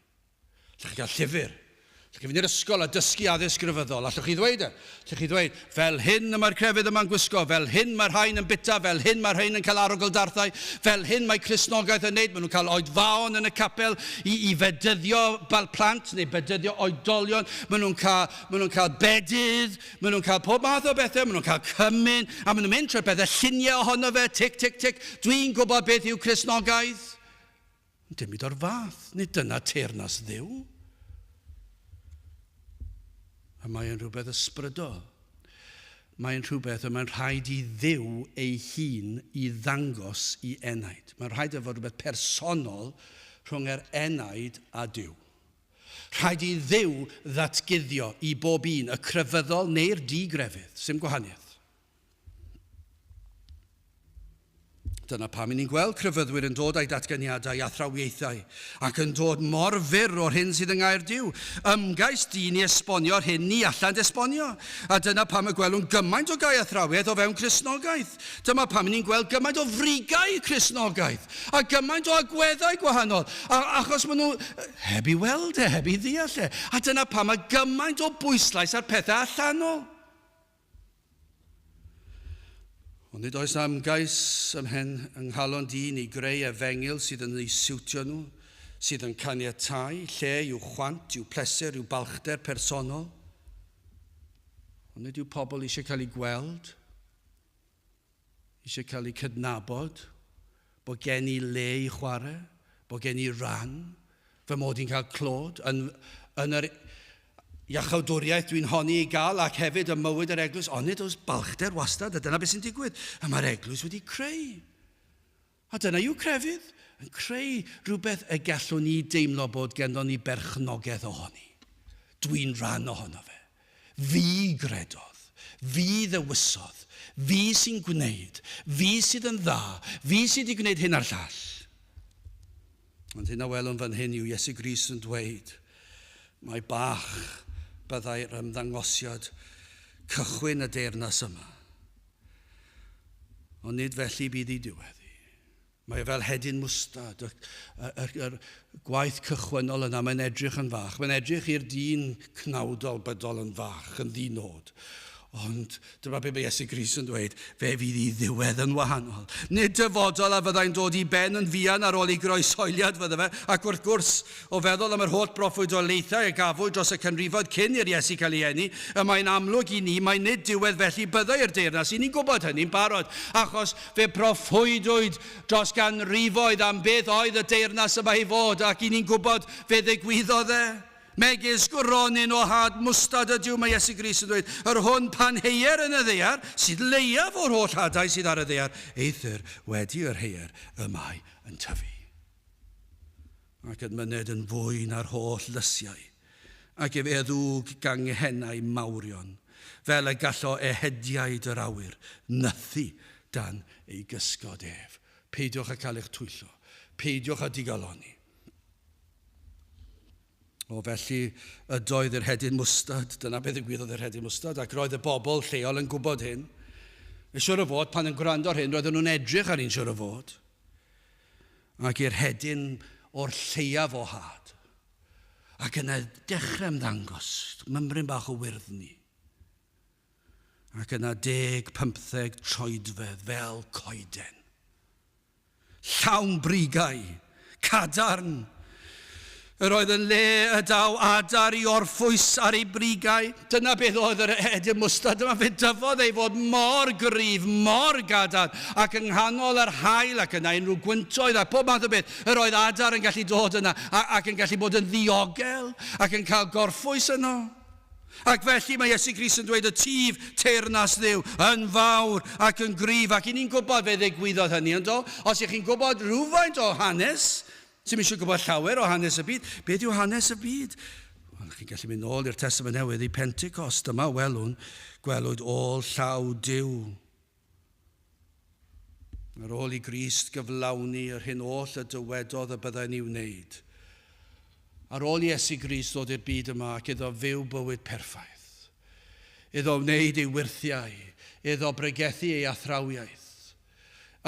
S1: Allwch chi gael llyfr. Allwch chi fynd i'r ysgol a dysgu addysg grefyddol. Allwch chi ddweud e? Allwch chi ddweud, fel hyn y mae'r crefydd yma'n gwisgo, fel hyn mae'r rhain yn bita, fel hyn mae'r rhain yn cael arogl darthau, fel hyn mae Cristnogaeth yn neud, maen nhw'n cael oedfaon yn y capel i, i fedyddio plant neu bedyddio oedolion, maen nhw'n cael, maen nhw'n cael bedydd, maen nhw'n cael pob math o bethau, maen nhw'n cael cymun, a maen nhw'n mynd trwy'r pethau, lluniau ohono fe, tic, tic, tic. Dwi'n gwybod beth yw Cristnogaeth. Dim byd o'r fath. Nid dyna teyrnas Dduw. A mae'n rhywbeth ysbrydol. Mae'n rhywbeth y mae'n rhaid i Dduw ei hun i ddangos i enaid. Mae'n rhaid i fod rhywbeth personol rhwng yr enaid a Duw. Rhaid i Dduw ddatguddio i bob un, y crefyddol neu'r digrefydd. Sim gwahaniaeth. Dyna pam i ni'n gweld crefyddwyr yn dod â'i datganiadau athrawiaethau ac yn dod mor fyr o'r hyn sydd yng Ngair Duw. Ymgais dyn i esbonio'r hyn ni allant esbonio. A dyna pam y gwelwn gymaint o gau athrawiaeth o fewn Cristnogaeth. Dyma pam i ni'n gweld gymaint o frigau Cristnogaeth a gymaint o agweddau gwahanol, a, achos maen nhw heb i weld e, heb i ddeall e. A dyna pam mae gymaint o bwyslais ar pethau allanol. Ond nid oes na ymgais ymhen yng nghalon dyn i greu efengyl sydd yn eu siwtio nhw, sydd yn caniatáu lle i'w chwant, i'w pleser, i'w balchder personol. Ond nid yw pobl eisiau cael eu gweld, eisiau cael eu cydnabod, bod gen i le i chwarae, bod gen i ran, fy mod i'n cael clod yn, yn yr iachawdwriaeth dwi'n honni i gael ac hefyd ym mywyd yr eglwys, ond nid oes balchder wastad, a dyna beth sy'n digwydd. A mae'r eglwys wedi creu. A dyna yw crefydd, yn creu rhywbeth y gallwn ni deimlo bod genddo ni berchnogaeth ohoni. Dwi'n rhan ohono fe. Fi gredodd, fi ddewisodd, fi sy'n gwneud, fi sydd yn dda, fi sydd wedi gwneud hyn a'r llall. Ond hyn a welwn fan hyn yw Iesu Grist yn dweud mai bach byddai'r ymddangosiad cychwyn y deyrnas yma. Ond nid felly bydd ei diwedd hi. Mae e fel hedyn mwstad, y, y, y, y gwaith cychwynnol yna, mae'n edrych yn fach. Mae'n edrych i'r dyn cnawdol bydol yn fach, yn ddinod. Ond dyma be mae Iesu Grist yn dweud, fe fydd ei ddiwedd yn wahanol. Nid dyfodol a fyddai'n dod i ben yn fuan ar ôl ei groeshoeliad fydde fe, ac wrth gwrs, o feddwl am yr holl broffwydoliaethau a gafwyd dros y canrifoedd cyn i'r Iesu cael ei eni, y mae'n amlwg i ni mai nid diwedd felly byddai'r deyrnas. I ni'n gwybod hynny'n barod, achos fe proffwydwyd dros ganrifoedd am beth oedd y deyrnas yma i fod, ac i ni'n gwybod fe ddigwyddodd e. Megis gronyn o had mwstad ydyw, mae Iesu Grist yn dweud, yr hwn pan heier yn y ddaear, sydd leiaf o'r holl hadau sydd ar y ddaear, eithr wedi yr heier y mae yn tyfu. Ac yn myned yn fwy na'r holl lysiau, ac efe a ddwg ganghennau mawrion, fel y gallo ehediaid yr awyr nythu dan ei gysgod ef. Peidiwch â cael eich twyllo. Peidiwch â digalonni. O, felly ydoedd yr hedyn mwstad. Dyna beth ddigwyddodd yr hedyn mwstad, ac roedd y bobl lleol yn gwybod hyn. Yn siwr o fod, pan yn gwrando ar hyn, roedden nhw'n edrych ar un siwr o fod. Ac i'r hedyn o'r lleiaf o had. Ac yna dechrau ymddangos, mymryn bach o wyrddni. Ac yna 10, 15 troedfedd fel coeden. Llawn brigau, cadarn. Yr oedd yn le y daw adar i orffwys ar ei brigau. Dyna beth oedd yr hedyn mwstad. Dyma fe dyfodd ei fod mor gryf, mor gadarn, ac yng nghanol yr haul ac yna unrhyw gwyntoedd a pob math o beth, yr oedd adar yn gallu dod yna ac yn gallu bod yn ddiogel ac yn cael gorffwys yno. Ac felly mae Iesu Grist yn dweud y tîf teyrnas Dduw yn fawr ac yn gryf, ac i ni'n gwybod fe ddigwyddodd hynny, yndo? Os ych chi'n gwybod rhywfaint o hanes, sy'm eisiau gwybod llawer o hanes y byd, beth yw hanes y byd? Wel, chi'n gallu mynd nôl i'r Testament Newydd, i Pentecost, dyma welwn, gwelwyd ôl llaw Duw. Ar ôl i Grist gyflawni yr hyn oll y dywedodd y byddai'n ei wneud, ar ôl Iesu Grist ddod i'r byd yma ac iddo fyw bywyd perffaith, iddo wneud ei wyrthiau, iddo bregethu ei athrawiaeth,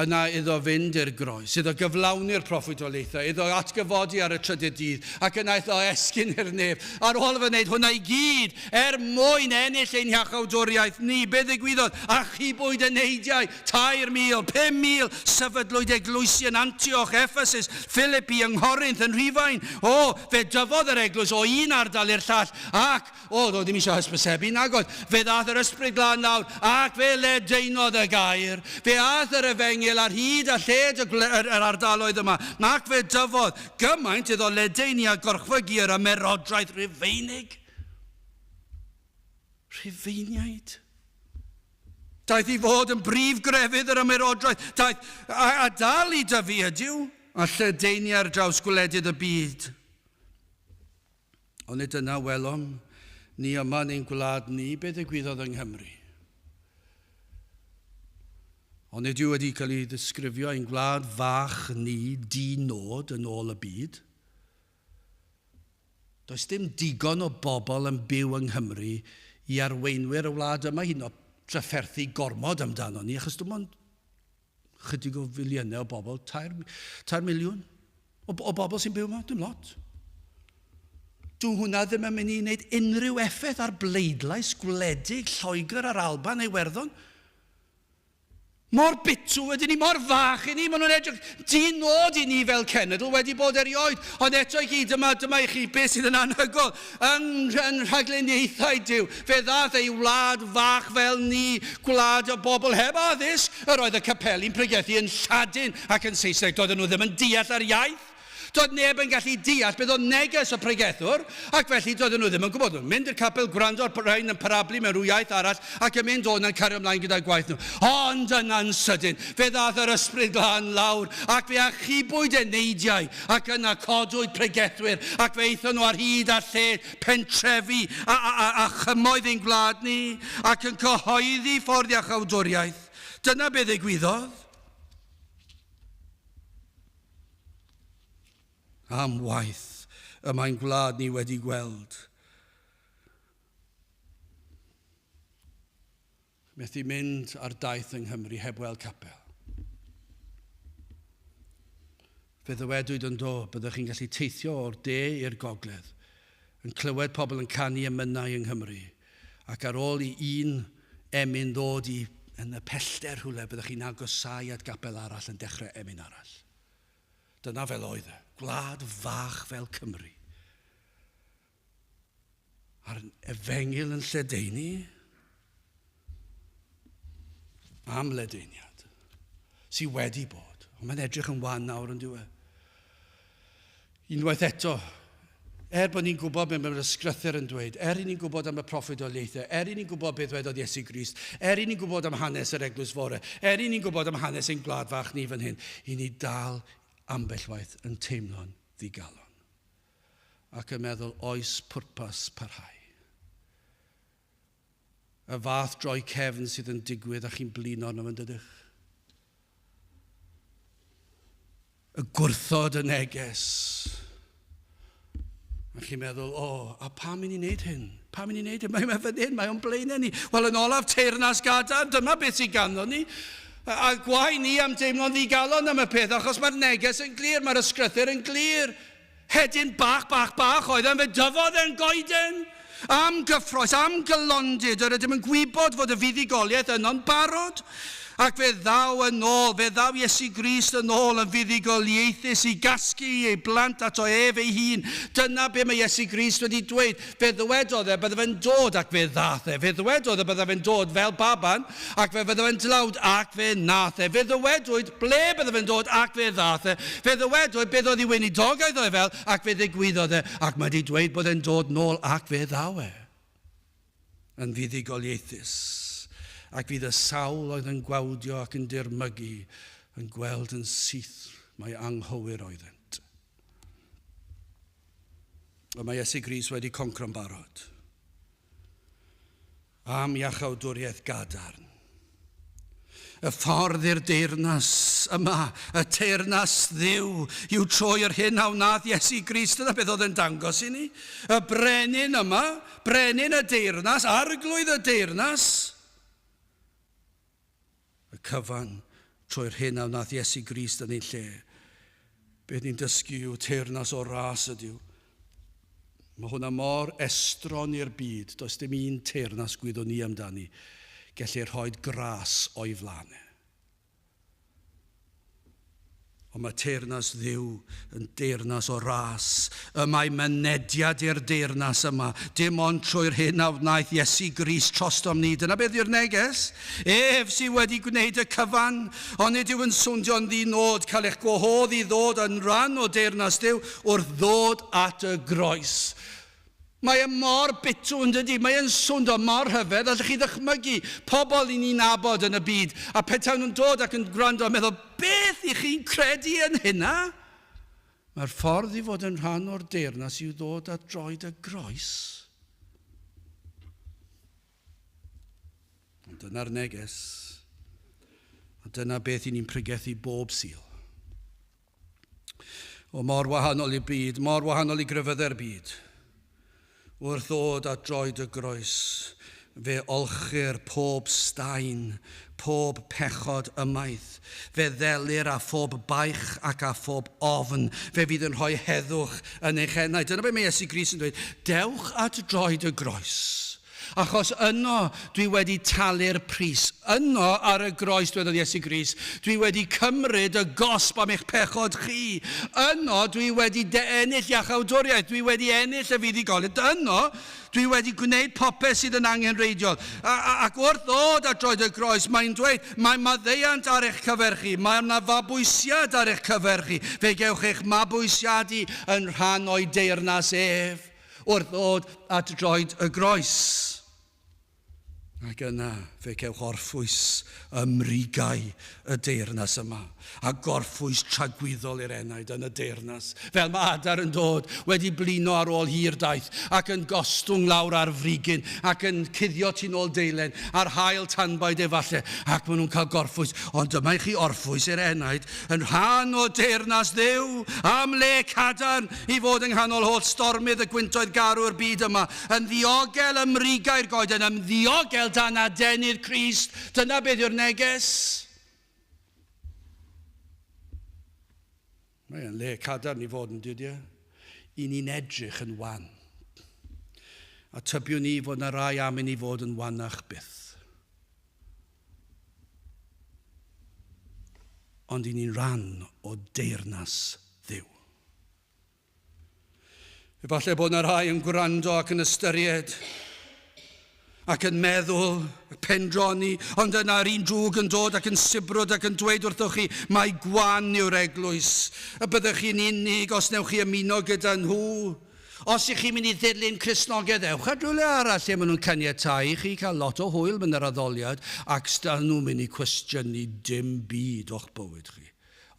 S1: yna iddo fynd i'r groes, iddo gyflawni'r proffwydoliaethau, iddo atgyfodi ar y trydydd dydd, ac yna iddo esgyn i'r nef. Ar ôl iddo wneud hwnna i gyd, er mwyn ennill ein hiachawdwriaeth ni, be ddigwyddodd? Achubwyd eneidiau, 3,000, 5,000, sefydlwyd eglwysi yn Antioch, Ephesus, Philippi, yng Nghorinth, yn Rhufain. O, fe dyfodd yr eglwys o un ardal i'r llall, ac O, doedd ddim eisiau hysbysebu, nag oedd. Fe ddaeth yr Ysbryd Glân lawr, ac fe ledaenodd y gair. Fe aeth yr efengyl ar hyd a lled y, yr, yr ardaloedd yma, ac fe dyfodd gymaint iddo ledaenu a gorchfygu yr ymerodraeth Rufeinig. Rhufeiniaid. Daeth i fod yn brif grefydd yr ymerodraeth. Daeth a, a dal i dyfu ydyw, a lledaenu ar draws gwledydd y byd. Ond nid dyna welom ni yma yn ein gwlad ni, beth ddigwyddodd yng Nghymru. Ond nid yw wedi cael ei ddisgrifio ein gwlad fach ni di-nod yn ôl y byd. Does dim digon o bobl yn byw yng Nghymru i arweinwyr y wlad yma hyn o drafferthu gormod amdano ni, achos dim ond chydig o filiynau o bobl, 3 miliwn o bobl sy'n byw yma, dim lot. Dyw hwnna ddim yn mynd i wneud unrhyw effaith ar bleidlais gwledig Lloegr a'r Alban neu Iwerddon. Mor bitw ydyn ni, mor fach i ni, maen nhw'n edrych di-nod i ni fel cenedl wedi bod erioed. Ond eto i gyd, dyma i chi beth sydd yn anhygoel yn rhagluniaethau Duw. Fe ddaeth ei wlad fach fel ni, gwlad y bobl heb addysg. Yr oedd y capeli'n pregethu yn Lladin ac yn Saesneg. Doedden nhw ddim yn deall yr iaith. Doedd neb yn gallu deall beth oedd neges y pregethwr, ac felly doedden nhw ddim yn gwybod. Nhw'n mynd i'r capel, gwrando ar rhain yn parablu mewn rhyw iaith arall, ac yn mynd o'n yn cario ymlaen gyda'i gwaith nhw. Ond yna'n sydyn, fe ddaeth yr Ysbryd Glân lawr, ac fe achubwyd eneidiau, ac yna codwyd pregethwyr, ac fe aethon nhw ar hyd a lled pentrefi a chymoedd ein gwlad ni, ac yn cyhoeddi ffordd iachawdwriaeth. Dyna beth ddigwyddodd. Am waith y mae'n gwlad ni wedi gweld. Methu mynd ar daith yng Nghymru heb weld capel. Fe ddywedwyd yn do, byddwch chi'n gallu teithio o'r de i'r gogledd, yn clywed pobl yn canu emynau yng Nghymru, ac ar ôl i un emyn ddod i yn y pellter rhywle, byddwch chi'n agosáu at gapel arall yn dechrau emyn arall. Dyna fel oedd e, gwlad fach fel Cymru. A'r efengyl yn lledaenu am ledaeniad sydd wedi bod. Ond mae'n edrych yn wan nawr yn diwedd. Unwaith eto, bod ni'n gwybod beth mae'r ysgrythur yn dweud, i ni'n gwybod am y proffwydoliaethau, i ni'n gwybod beth wedodd Iesu Grist, i ni'n gwybod am hanes yr eglwys fore, i ni'n gwybod am hanes ein gwlad fach ni fan hyn, i ni dal ambell waith yn teimlo'n ddigalon ac yn meddwl oes pwrpas parhau. Y fath droi cefn sydd yn digwydd a chi'n blino arno fe'n dydych. Y gwrthod y neges. A chi'n meddwl, a pam i ni wneud hyn? Pam i ni wneud hyn? Mae fan hyn, mae o'n blaenau ni. Wel, yn olaf, teyrnas gadarn, dyma beth sydd ganddo ni. A gwae ni am deimlo'n ddigalon am y peth, achos mae'r neges yn glir, mae'r ysgrythur yn glir. Hedyn bach, bach, bach oedd e'n, fe dyfodd e'n goeden. Am gyffroes, am gylondid, yr ydym yn gwybod fod y fuddugoliaeth yno'n barod. Ac fe ddaw yn ôl, fe ddaw Iesu Grist yn ôl yn fuddugoliaethus i gasglu ei blant ato ef ei hun. Dyna be mae Iesu Grist wedi dweud. Fe ddywedodd e bydde fe'n dod ac fe ddath e. Fe ddywedodd e bydde fe'n dod fel baban ac fe fydde fe'n dlawd ac fe nath e. Fe ddywedwyd ble bydde fe'n dod ac fe ddath e. Fe ddywedwyd beth oedd ei weinidogaeth oedd fel ac fe ddigwyddodd e. Ac mae wedi dweud bod e'n dod nôl ac fe ddaw e. Yn fuddugoliaethus. Ac fydd y sawl oedd yn gwawdio ac yn dirmygu yn gweld yn syth mai anghywir oeddent. Ond mae Iesu Grist wedi concro'n barod am iachawdwriaeth gadarn. Y ffordd i'r deyrnas yma, y teyrnas Dduw, yw trwy yr hyn a wnaeth Iesu Grist. Dyna beth oedd yn dangos i ni. Y brenin yma, brenin y deyrnas, arglwydd y deyrnas. Y cyfan trwy'r hyn a wnaeth Iesu Grist yn ein lle. Beth ni'n dysgu yw teyrnas o ras ydyw. Mae hwnna mor estron i'r byd, does dim un teyrnas gwyddwn ni amdani. Gellir rhoi gras o'i flaen. Ond mae teyrnas Dduw yn deyrnas o ras. Y mae mynediad i'r deyrnas yma, dim ond trwy'r hyn a wnaeth Iesu Grist trostom ni. Dyna beth yw'r neges. Ef sydd wedi gwneud y cyfan, ond nid yw yn swndio'n ddi-nod cael eich gwahodd i ddod yn rhan o deyrnas Duw wrth ddod at y groes. Mae e mor bitw yn dydy, mae e'n swndo mor rhyfedd, allwch chi ddychmygu pobl i ni'n nabod yn y byd, a petawn nhw'n dod ac yn gwrando a meddwl, beth i chi'n credu yn hynna? Mae'r ffordd i fod yn rhan o'r deyrnas yw ddod at droed y groes. Ond dyna'r neges. A Dyna beth i ni'n pregethu bob Sul. O mor wahanol i'r byd, mor wahanol i grefyddau'r byd. Wrth ddod at droed y groes, fe olchir pob staen, pob pechod ymaith. Fe ddelir â phob baich ac â phob ofn. Fe fydd yn rhoi heddwch yn eich enaid. Dyna beth mae Iesu Grist yn dweud, dewch at droed y groes. Achos yno dwi wedi talu'r pris. Yno ar y groes, dwedodd Iesu Grist, dwi wedi cymryd y gosb am eich pechod chi. Yno dwi wedi dy ennill iachawdwriaeth, dwi wedi ennill y fuddugoliaeth. Yno dwi wedi gwneud popeth sydd yn angenrheidiol. Ac wrth ddod at droed y groes, mae'n dweud, mae maddeuant ar eich cyfer chi, mae yna fabwysiad ar eich cyfer chi. Fe gewch eich mabwysiadu yn rhan o'i deyrnas ef. Wrth ddod at droed y groes. Ac yna fe cewch orffwys ym mrigau y deyrnas yma, a gorffwys tragwyddol i'r enaid yn y deyrnas, fel mae adar yn dod wedi blino ar ôl hir daith, ac yn gostwng lawr ar frigyn, ac yn cuddio tu nôl deilen, a'r haul tanbaid efalle, ac maen nhw'n cael gorffwys. Ond dyma i chi orffwys i'r enaid yn rhan o deyrnas Dduw, am le cadarn i fod yng nghanol holl stormydd y gwyntoedd garw'r byd yma, yn ddiogel ym mrigau'r goeden, yn ddiogel dan adenydd Crist. Dyna beth yw'r neges. Mae e'n le cadarn i fod yn dydy e? I ni'n edrych yn wan. A tybiwn ni fod na rai am i ni fod yn wanach byth. Ond i ni'n rhan o deyrnas Dduw. Efallai bod yna rhai yn gwrando ac yn ystyried ac yn meddwl, pendroni, ond yna'r un drwg yn dod ac yn sibrwd ac yn dweud wrthoch chi mai gwan yw'r eglwys, y byddech chi'n unig os newch chi ymuno gyda nhw. Os ych chi'n mynd i ddilyn Cristnogaeth, ewch at rywle arall lle maen nhw'n caniatáu i chi cael lot o hwyl yn yr addoliad ac sdan nhw'n mynd i cwestiynu dim byd o'ch bywyd chi.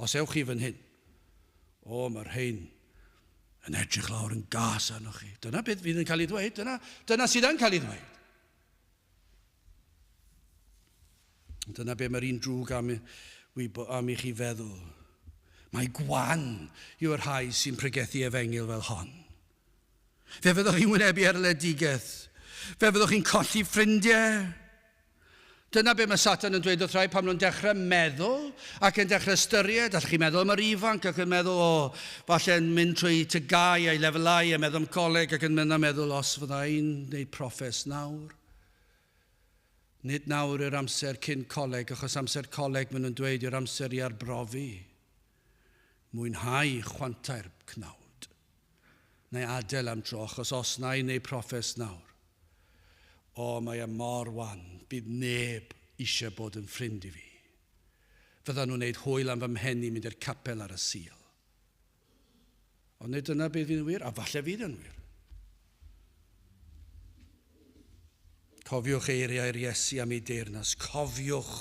S1: Os ewch chi fan hyn, o, mae'r rhain yn edrych lawr yn gas arnoch chi. Dyna beth fydd yn cael ei ddweud, dyna, dyna sydd yn cael ei ddweud. Dyna be mae'r un drwg am, am i chi feddwl. Mae gwan yw'r rhai sy'n pregethu efengyl fel hon. Fe fyddwch chi'n wynebu erledigaeth. Fe fyddwch chi'n colli ffrindiau. Dyna be mae Satan yn dweud wrth rai pan nhw'n dechrau meddwl ac yn dechrau ystyried. Allwch chi meddwl am yr ifanc ac yn meddwl, o, falle'n mynd trwy TGAU a'i lefelau a meddwl am coleg ac yn mynd a meddwl, os fydda i'n gwneud proffes nawr. Nid nawr yw'r amser cyn coleg, achos amser coleg maen nhw'n dweud yw'r amser i arbrofi. Mwynhau chwantau'r cnawd. Neu adael am dro, achos os na i wneud proffes nawr, o, mae e mor wan, bydd neb eisiau bod yn ffrind i fi. Fyddan nhw'n wneud hwyl am fy mhen i mynd i'r capel ar y Sul. Ond nid dyna beth fydd yn wir, a falle fydd yn wir. Cofiwch eiriau'r Iesu am ei deyrnas. Cofiwch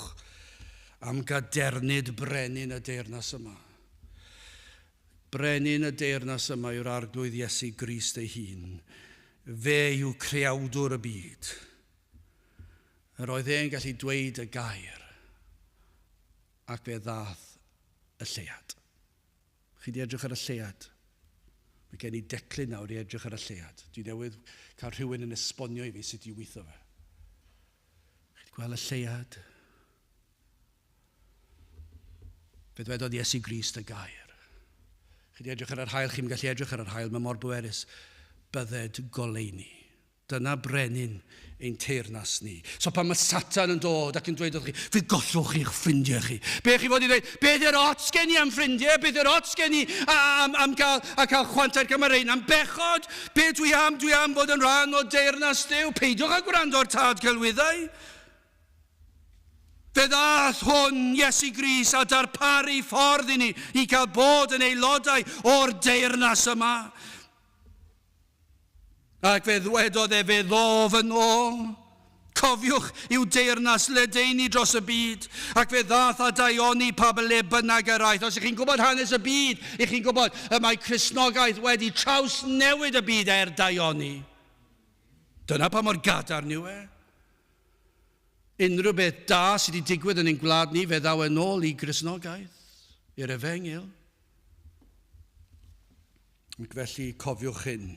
S1: am gadernid brenin y deyrnas yma. Brenin y deyrnas yma yw'r Arglwydd Iesu Grist ei hun. Fe yw creawdwr y byd. Yr oedd e'n gallu dweud y gair, ac fe ddath y lleuad. Chi 'di edrych ar y lleuad? Mae gen i declyn nawr i edrych ar y lleuad. Dwi newydd cael rhywun yn esbonio i fi sut i weithio fe. Chi 'di gweld y lleuad? Fe ddwedodd Iesu Grist y gair. Chi 'di edrych ar yr haul, chi'n gallu edrych ar yr haul, mae mor bwerus. Bydded goleuni. Dyna brenin ein teyrnas ni. So pan mae Satan yn dod ac yn dweud wrth chi, fe gollwch chi'ch ffrindiau chi. Be chi fod i ddweud? Beth yw'r ots gen i am ffrindiau? Beth yw'r ots gen i am, am gael, a cael chwantau'r cymarein am bechod? Be dwi am? Dwi am fod yn rhan o deyrnas Duw. Peidiwch â gwrando ar tad celwyddau. Fe ddaeth hwn, Iesu Grist, a darparu ffordd i ni i gael bod yn aelodau o'r deyrnas yma. Ac fe ddwedodd e, fe ddof yn ôl. Cofiwch i'w deyrnas ledaenu dros y byd, ac fe ddaeth â daioni pa le bynnag yr aeth. Os ych chi'n gwybod hanes y byd, ych chi'n gwybod y mae Cristnogaeth wedi trawsnewid y byd er daioni. Dyna pa mor gadarn yw e. Unrhyw beth da sydd wedi digwydd yn ein gwlad ni, fe ddaw yn ôl i Gristnogaeth, i'r efengyl. Ac felly cofiwch hyn,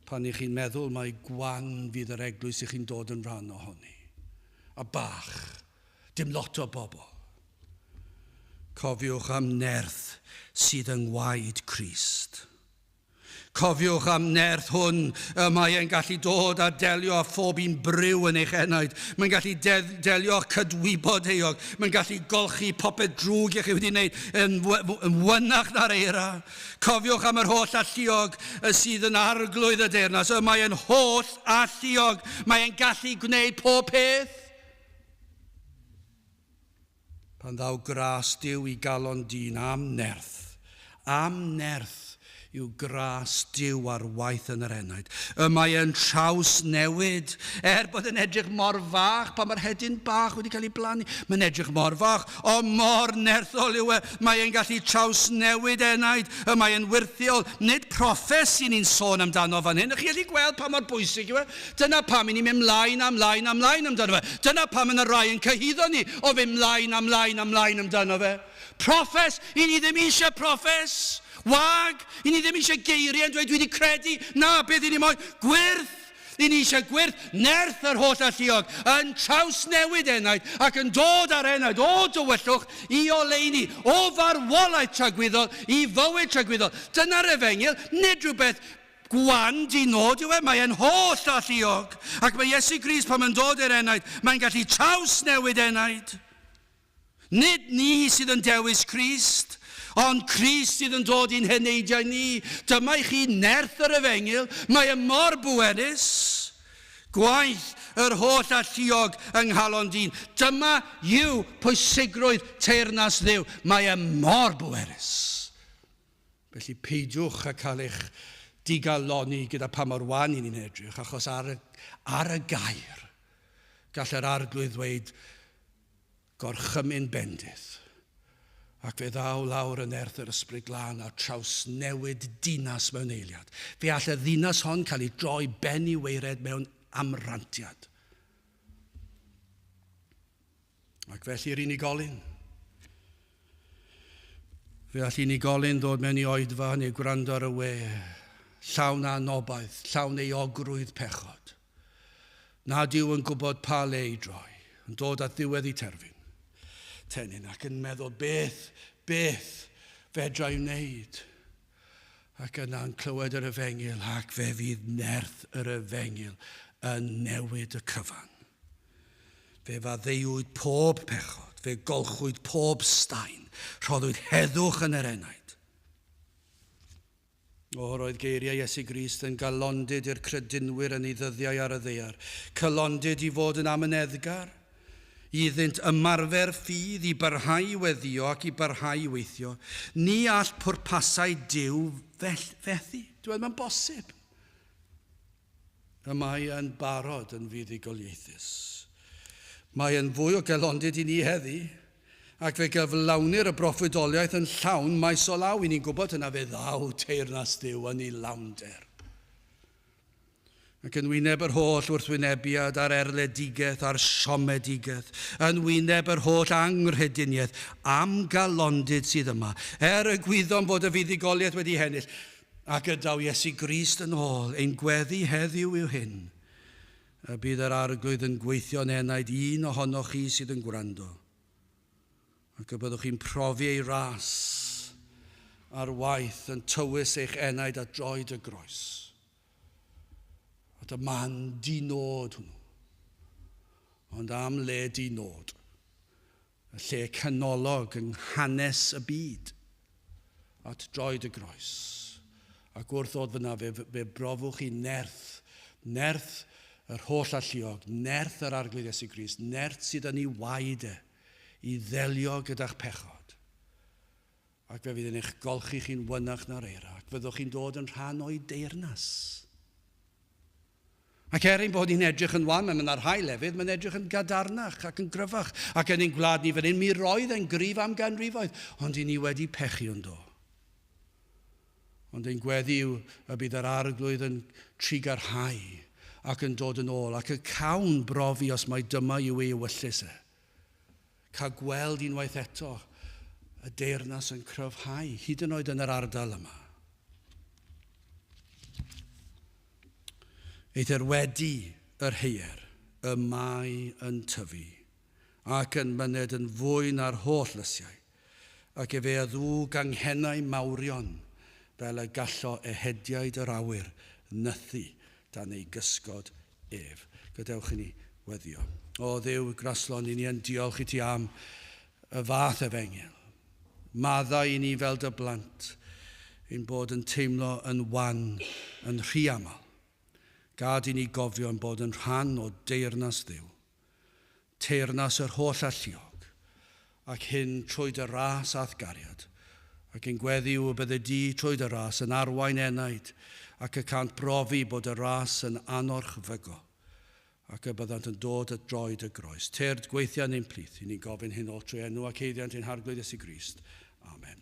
S1: pan i chi'n meddwl mai gwan fydd yr eglwys i chi'n dod yn rhan ohoni. A bach, dim lot o bobl. Cofiwch am nerth sydd yng ngwaed Crist. Cofiwch am nerth hwn, y mae e'n gallu dod a delio â phob un briw yn eich enaid. Mae'n gallu delio â'ch cydwybod euog. Mae'n gallu golchi popeth drwg i chi wedi wneud yn, yn wynach na'r eira. Cofiwch am yr holl alluog y sydd yn arglwydd y deyrnas. Y mae e'n holl alluog. Mae e'n gallu gwneud pob peth. Pan ddaw gras Duw i galon dyn am nerth, am nerth yw gras Duw ar waith yn yr enaid. Y mae yn traws newid, er bod yn edrych mor fach pan mae'r hedyn bach wedi cael ei blannu. Mae'n edrych mor fach, ond mor nerthol yw e. Mae e'n gallu traws newid enaid, y mae e'n wyrthiol. Nid proffes sy'n ni'n sôn amdano fan hyn. Ych chi allu gweld pa mor bwysig yw e? Dyna pam i ni'n mynd mlaen a mlaen a mlaen amdano fe. Dyna pam yna rai yn cyhuddo ni o fynd mlaen a mlaen a mlaen amdano fe. Proffes, i ni ddim eisiau proffes. Wag, i ni ddim eisiau geiriau yn dweud dwi wedi credu. Na, beth i ni moyn? Gwyrth! I ni eisiau gwyrth, nerth yr holl alluog, yn trawsnewid enaid ac yn dod ar enaid o dywyllwch i oleuni, o farwolaeth tragwyddol i fywyd tragwyddol. Dyna'r efengyl, nid rhywbeth Gwan di nod yw e, mae e'n holl alluog. Ac mae Iesu Grist pan mae'n dod i'r enaid, mae'n gallu trawsnewid enaid. Nid ni sydd yn dewis Crist, ond Crist sydd yn dod i'n heneidiau ni. Dyma i chi nerth yr efengyl, mae e mor bwerus. Gwaith yr holl alluog yng nghalon dyn. Dyma yw pwysigrwydd teyrnas Dduw. Mae e mor bwerus. Felly peidiwch â cael eich digalonni gyda pa mor wan i ni'n edrych, achos ar y, ar y gair, gall yr arglwydd ddweud gorchymyn bendith, ac fe ddaw lawr yn nerth yr ysbryd glân a trawsnewid dinas mewn eiliad. Fe all y ddinas hon cael ei droi ben i waered mewn amrantiad. Ac felly'r unigolyn. Fe all unigolyn ddod mewn i oedfa neu gwrando ar y we, llawn anobaith, llawn euogrwydd pechod. Nad yw yn gwybod pa le i droi, yn dod at ddiwedd i terfyn. Tenyn ac yn meddwl beth, beth fedra i wneud. Ac yna'n clywed yr efengyl ac fe fydd nerth yr efengyl yn newid y cyfan. Fe faddeuwyd pob pechod, fe golchwyd pob staen, rhoddwyd heddwch yn yr enaid. O, roedd geiriau Iesu Grist yn galondid i'r credinwyr yn ei ddyddiau ar y ddaear. Calondid i fod yn amyneddgar, iddynt ymarfer ffydd, i barhau i weddio ac i barhau i weithio. Ni all pwrpasau Duw fethu. Dwi'n mae'n bosib. Y mae yn barod yn fuddugoliaethus. Mae yn fwy o gelondid i ni heddi, ac fe gyflawnir y broffwydoliaeth yn llawn maes o law. I ni'n gwybod yna fe ddaw teyrnas Dduw yn ei lawnder. Ac yn wyneb yr holl wrthwynebiad a'r erledigaeth a'r siomedigaeth, yn wyneb yr holl anghrediniaeth am galondid sydd yma, er y gwyddom fod y fuddugoliaeth wedi hennill, Ac y daw Iesu Grist yn ôl, ein gweddi heddiw yw hyn, y bydd yr Arglwydd yn gweithio'n enaid un ohonoch chi sydd yn gwrando, ac y byddwch chi'n profi ei ras ar waith yn tywys eich enaid at droed y groes. At y man di-nod hwnnw. Ond am le di-nod. Y lle canolog yng nghanes y byd, at droed y groes. Ac wrth ddod fyna, fe, fe brofwch chi nerth, nerth yr holl alluog, nerth yr Arglwydd Iesu Grist, nerth sydd yn ei waed e, i ddelio gyda'ch pechod. Ac fe fydd yn eich golchi chi'n wynach na'r eira, ac fyddwch chi'n dod yn rhan o'i deyrnas. Ac er ein bod ni'n edrych yn wan, mae'n rhai lefydd, mae'n edrych yn gadarnach ac yn gryfach. Ac yn ein gwlad ni fan hyn, mi roedd e'n gryf am ganrifoedd, ond i ni wedi pechu yn do. Ond ein gweddi yw y bydd yr arglwydd yn trugarhau ac yn dod yn ôl, ac y cawn brofi os mai dyma yw ei ewyllys e. Cael gweld unwaith eto y deyrnas yn cryfhau, hyd yn oed yn yr ardal yma. Eithr wedi yr heier, y mae yn tyfu, ac yn myned yn fwy na'r holl lysiau, ac efe a ddŵ ganghennau mawrion, fel y gallo ehediaid yr awyr nythu dan ei gysgod ef. Gadewch i ni weddio. O Dduw graslon, i ni yn diolch i ti am y fath efengyl. Maddau i ni fel dy blant, ein bod yn teimlo yn wan, yn rhy aml. Gad i ni gofio yn bod yn rhan o deyrnas Dduw, teyrnas yr holl alluog, ac hyn trwy dy ras a'th gariad, ac yn gweddi yw y bydde di trwy dy ras yn arwain enaid, ac y cant brofi bod y ras yn anorchfygol, ac y byddant yn dod at droed y groes. Tyrd gweithio yn ein plith, i ni'n gofyn hyn oll trwy enw ac haeddiant ein Harglwydd Iesu Grist. Amen.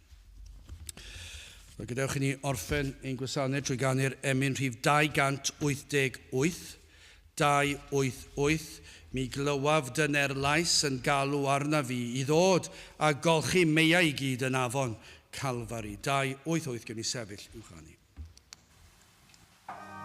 S1: Wel, gadewch i ni orffen ein gwasanaeth trwy ganu'r emyn rhif 288, 288, mi glywaf dyner lais yn galw arna fi i ddod a golchi meiau i gyd yn afon Calfari. 288, gen i sefyll i'w chanu.
S2: Oh.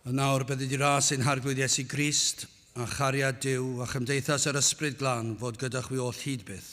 S1: A nawr bydded i ras ein Harglwydd Iesu Grist a chariad Duw a chymdeithas yr Ysbryd Glân fod gyda chwi oll hyd byth.